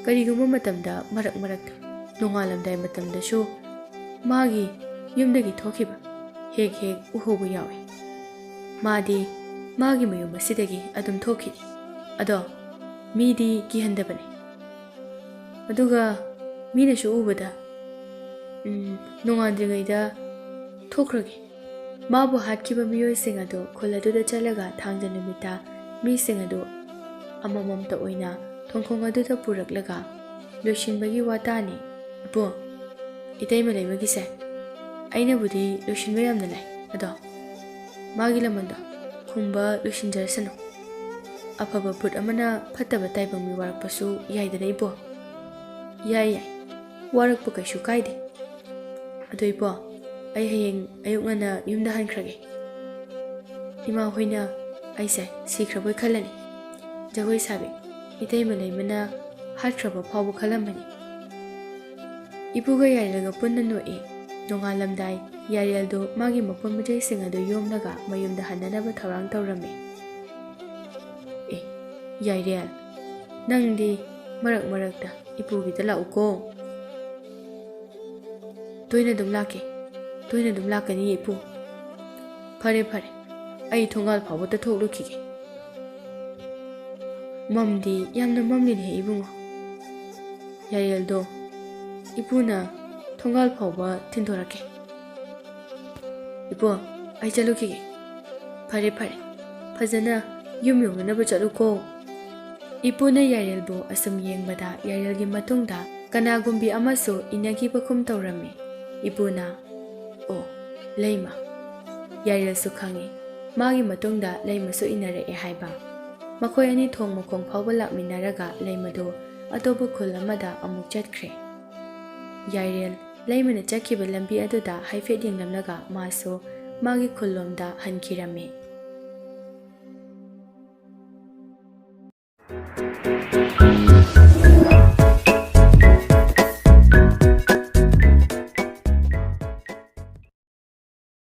ꯀꯔꯤꯒꯨꯝꯕ ꯃꯇꯝꯗ ꯃꯔꯛ ꯃꯔꯛꯇ ꯅꯣꯡꯉꯥꯜꯂꯝꯗꯥꯏ ꯃꯇꯝꯗꯁꯨ ꯃꯥꯒꯤ ꯌꯨꯝꯗꯒꯤ ꯊꯣꯛꯈꯤꯕ ꯍꯦꯛ ꯍꯦꯛ ꯎꯍꯧꯕ ꯌꯥꯎꯏ꯫ ꯃꯥꯗꯤ ꯃꯥꯒꯤ ꯃꯌꯨꯝ ꯑꯁꯤꯗꯒꯤ ꯑꯗꯨꯝ ꯊꯣꯛꯈꯤꯅꯤ꯫ ꯑꯗꯣ ꯃꯤꯗꯤ ꯀꯤꯍꯟꯗꯕꯅꯤ꯫ ꯑꯗꯨꯒ ꯃꯤꯅꯁꯨ ꯎꯕꯗ, ꯎꯝ, ꯅꯣꯡꯉꯥꯟꯗ꯭ꯔꯤꯉꯩꯗ ꯊꯣꯛꯈ꯭ꯔꯒꯦ꯫" ꯃꯥꯕꯨ ꯍꯥꯠꯈꯤꯕ ꯃꯤꯑꯣꯏꯁꯤꯡ ꯑꯗꯨ ꯈꯨꯜ ꯑꯗꯨꯗ ꯆꯠꯂꯒ ꯊꯥꯡꯖ ꯅꯨꯃꯤꯠꯇ ꯃꯤꯁꯤꯡ ꯑꯗꯨ ꯑꯃꯃꯝꯇ ꯑꯣꯏꯅ ꯊꯣꯡꯈꯣꯡ ꯑꯗꯨꯗ ꯄꯨꯔꯛꯂꯒ ꯂꯣꯏꯁꯤꯟꯕꯒꯤ ꯋꯥꯇꯥꯅꯤ꯫ "ꯏꯄꯨ, ꯏꯇꯩꯃ ꯂꯩꯃꯒꯤꯁꯦ ꯑꯩꯅꯕꯨꯗꯤ ꯂꯣꯏꯁꯤꯟꯕ ꯌꯥꯝꯅ ꯂꯥꯏ, ꯑꯗꯣ ꯃꯥꯒꯤ ꯂꯃꯟꯗꯣ ꯈꯨꯝꯕ ꯂꯣꯏꯁꯤꯟꯖꯔꯁꯅꯨ꯫ ꯑꯐꯕ ꯕꯨꯠ ꯑꯃꯅ ꯐꯠꯇꯕ ꯇꯥꯏꯕꯪ ꯃꯤ ꯋꯥꯔꯛꯄꯁꯨ ꯌꯥꯏꯗꯅ, ꯏꯄꯨ?" "ꯌꯥꯏ, ꯌꯥꯏ, ꯋꯥꯔꯛꯄ ꯀꯩꯁꯨ ꯀꯥꯏꯗꯦ꯫ ꯑꯗꯣ ꯏꯄꯨ, ꯑꯩ ꯍꯌꯦꯡ ꯑꯌꯨꯛ ꯉꯟꯅ ꯌꯨꯝꯗ ꯍꯟꯈ꯭ꯔꯒꯦ꯫ ꯏꯃꯥ ꯍꯣꯏꯅ ꯑꯩꯁꯦ ꯁꯤꯈ꯭ꯔꯕꯣꯏ ꯈꯜꯂꯅꯤ꯫ ꯖꯒꯣꯏ ꯁꯥꯕꯤ ꯏꯇꯩꯃ ꯂꯩꯃꯅ ꯍꯥꯠꯈ꯭ꯔꯕ ꯐꯥꯎꯕ ꯈꯜꯂꯝꯕꯅꯤ꯫ ꯏꯄꯨꯒ ꯌꯥꯏꯔꯦꯜꯒ ꯄꯨꯟꯅ ꯅꯣꯛꯏ꯫ ꯅꯣꯡꯉꯥꯜꯂꯝꯗꯥꯏ ꯌꯥꯏꯔꯦꯜꯗꯨ ꯃꯥꯒꯤ ꯃꯄꯣꯠ ꯃꯆꯩꯁꯤꯡ ꯑꯗꯨ ꯌꯣꯝꯂꯒ ꯃꯌꯨꯝꯗ ꯍꯟꯅꯅꯕ ꯊꯧꯔꯥꯡ ꯇꯧꯔꯝꯃꯤ꯫ "ꯑꯦ, ꯌꯥꯏꯔꯦꯜ, ꯅꯪꯗꯤ ꯃꯔꯛ ꯃꯔꯛꯇ ꯏꯄꯨꯒꯤꯗ ꯂꯥꯛꯎꯀꯣ꯫" "ꯇꯣꯏꯅ ꯑꯗꯨꯝ ꯂꯥꯛꯀꯦ, ꯇꯣꯏꯅ ꯑꯗꯨꯝ ꯂꯥꯛꯀꯅꯤ ꯏꯄꯨ꯫" "ꯐꯔꯦ ꯐꯔꯦ, ꯑꯩ ꯊꯣꯡꯒꯥꯜ ꯐꯥꯎꯕꯗ ꯊꯣꯛꯂꯨꯈꯤꯒꯦ꯫" "ꯃꯝꯗꯤ ꯌꯥꯝꯅ ꯃꯝꯂꯤꯅꯦ ꯏꯕꯨꯡꯉꯣ꯫" "ꯌꯥꯏꯔꯦꯜꯗꯣ, ꯏꯄꯨꯅ ꯊꯣꯡꯒꯥꯜ ꯐꯥꯎꯕ ꯊꯤꯟꯗꯣꯔꯛꯀꯦ꯫" "ꯏꯄꯨ, ꯑꯩ ꯆꯠꯂꯨꯈꯤꯒꯦ꯫" "ꯐꯔꯦ ꯐꯔꯦ, ꯐꯖꯅ ꯌꯨꯝ ꯌꯧꯅꯅꯕ ꯆꯠꯂꯨꯀꯣ꯫" ꯏꯄꯨꯅ ꯌꯥꯏꯔꯦꯜꯕꯨ ꯑꯁꯨꯝ ꯌꯦꯡꯕꯗ ꯌꯥꯏꯔꯦꯜꯒꯤ ꯃꯇꯨꯡꯗ ꯀꯅꯥꯒꯨꯝꯕꯤ ꯑꯃꯁꯨ ꯏꯟꯅꯈꯤꯕꯒꯨꯝ ꯇꯧꯔꯝꯃꯤ꯫ ꯏꯄꯨꯅ, "ꯑꯣ, ꯂꯩꯃ꯫" ꯌꯥꯏꯔꯦꯜꯁꯨ ꯈꯪꯏ, ꯃꯥꯒꯤ ꯃꯇꯨꯡꯗ ꯂꯩꯃꯁꯨ ꯏꯟꯅꯔꯛꯑꯦ ꯍꯥꯏꯕ꯫ ꯃꯈꯣꯏ ꯑꯅꯤ ꯊꯣꯡ ꯃꯈꯣꯡ ꯐꯥꯎꯕ ꯂꯥꯛꯃꯤꯟꯅꯔꯒ ꯂꯩꯃꯗꯨ ꯑꯇꯣꯞꯄ ꯈꯨꯜ ꯑꯃꯗ ꯑꯃꯨꯛ ꯆꯠꯈ꯭ꯔꯦ꯫ ꯌꯥꯏꯔꯦꯜ ꯂꯩꯃꯅ ꯆꯠꯈꯤꯕ ꯂꯝꯕꯤ ꯑꯗꯨꯗ ꯍꯥꯏꯐꯦꯠ ꯌꯦꯡꯂꯝꯂꯒ ꯃꯥꯁꯨ ꯃꯥꯒꯤ ꯈꯨꯜꯂꯣꯝꯗ ꯍꯟꯈꯤꯔꯝꯃꯤ꯫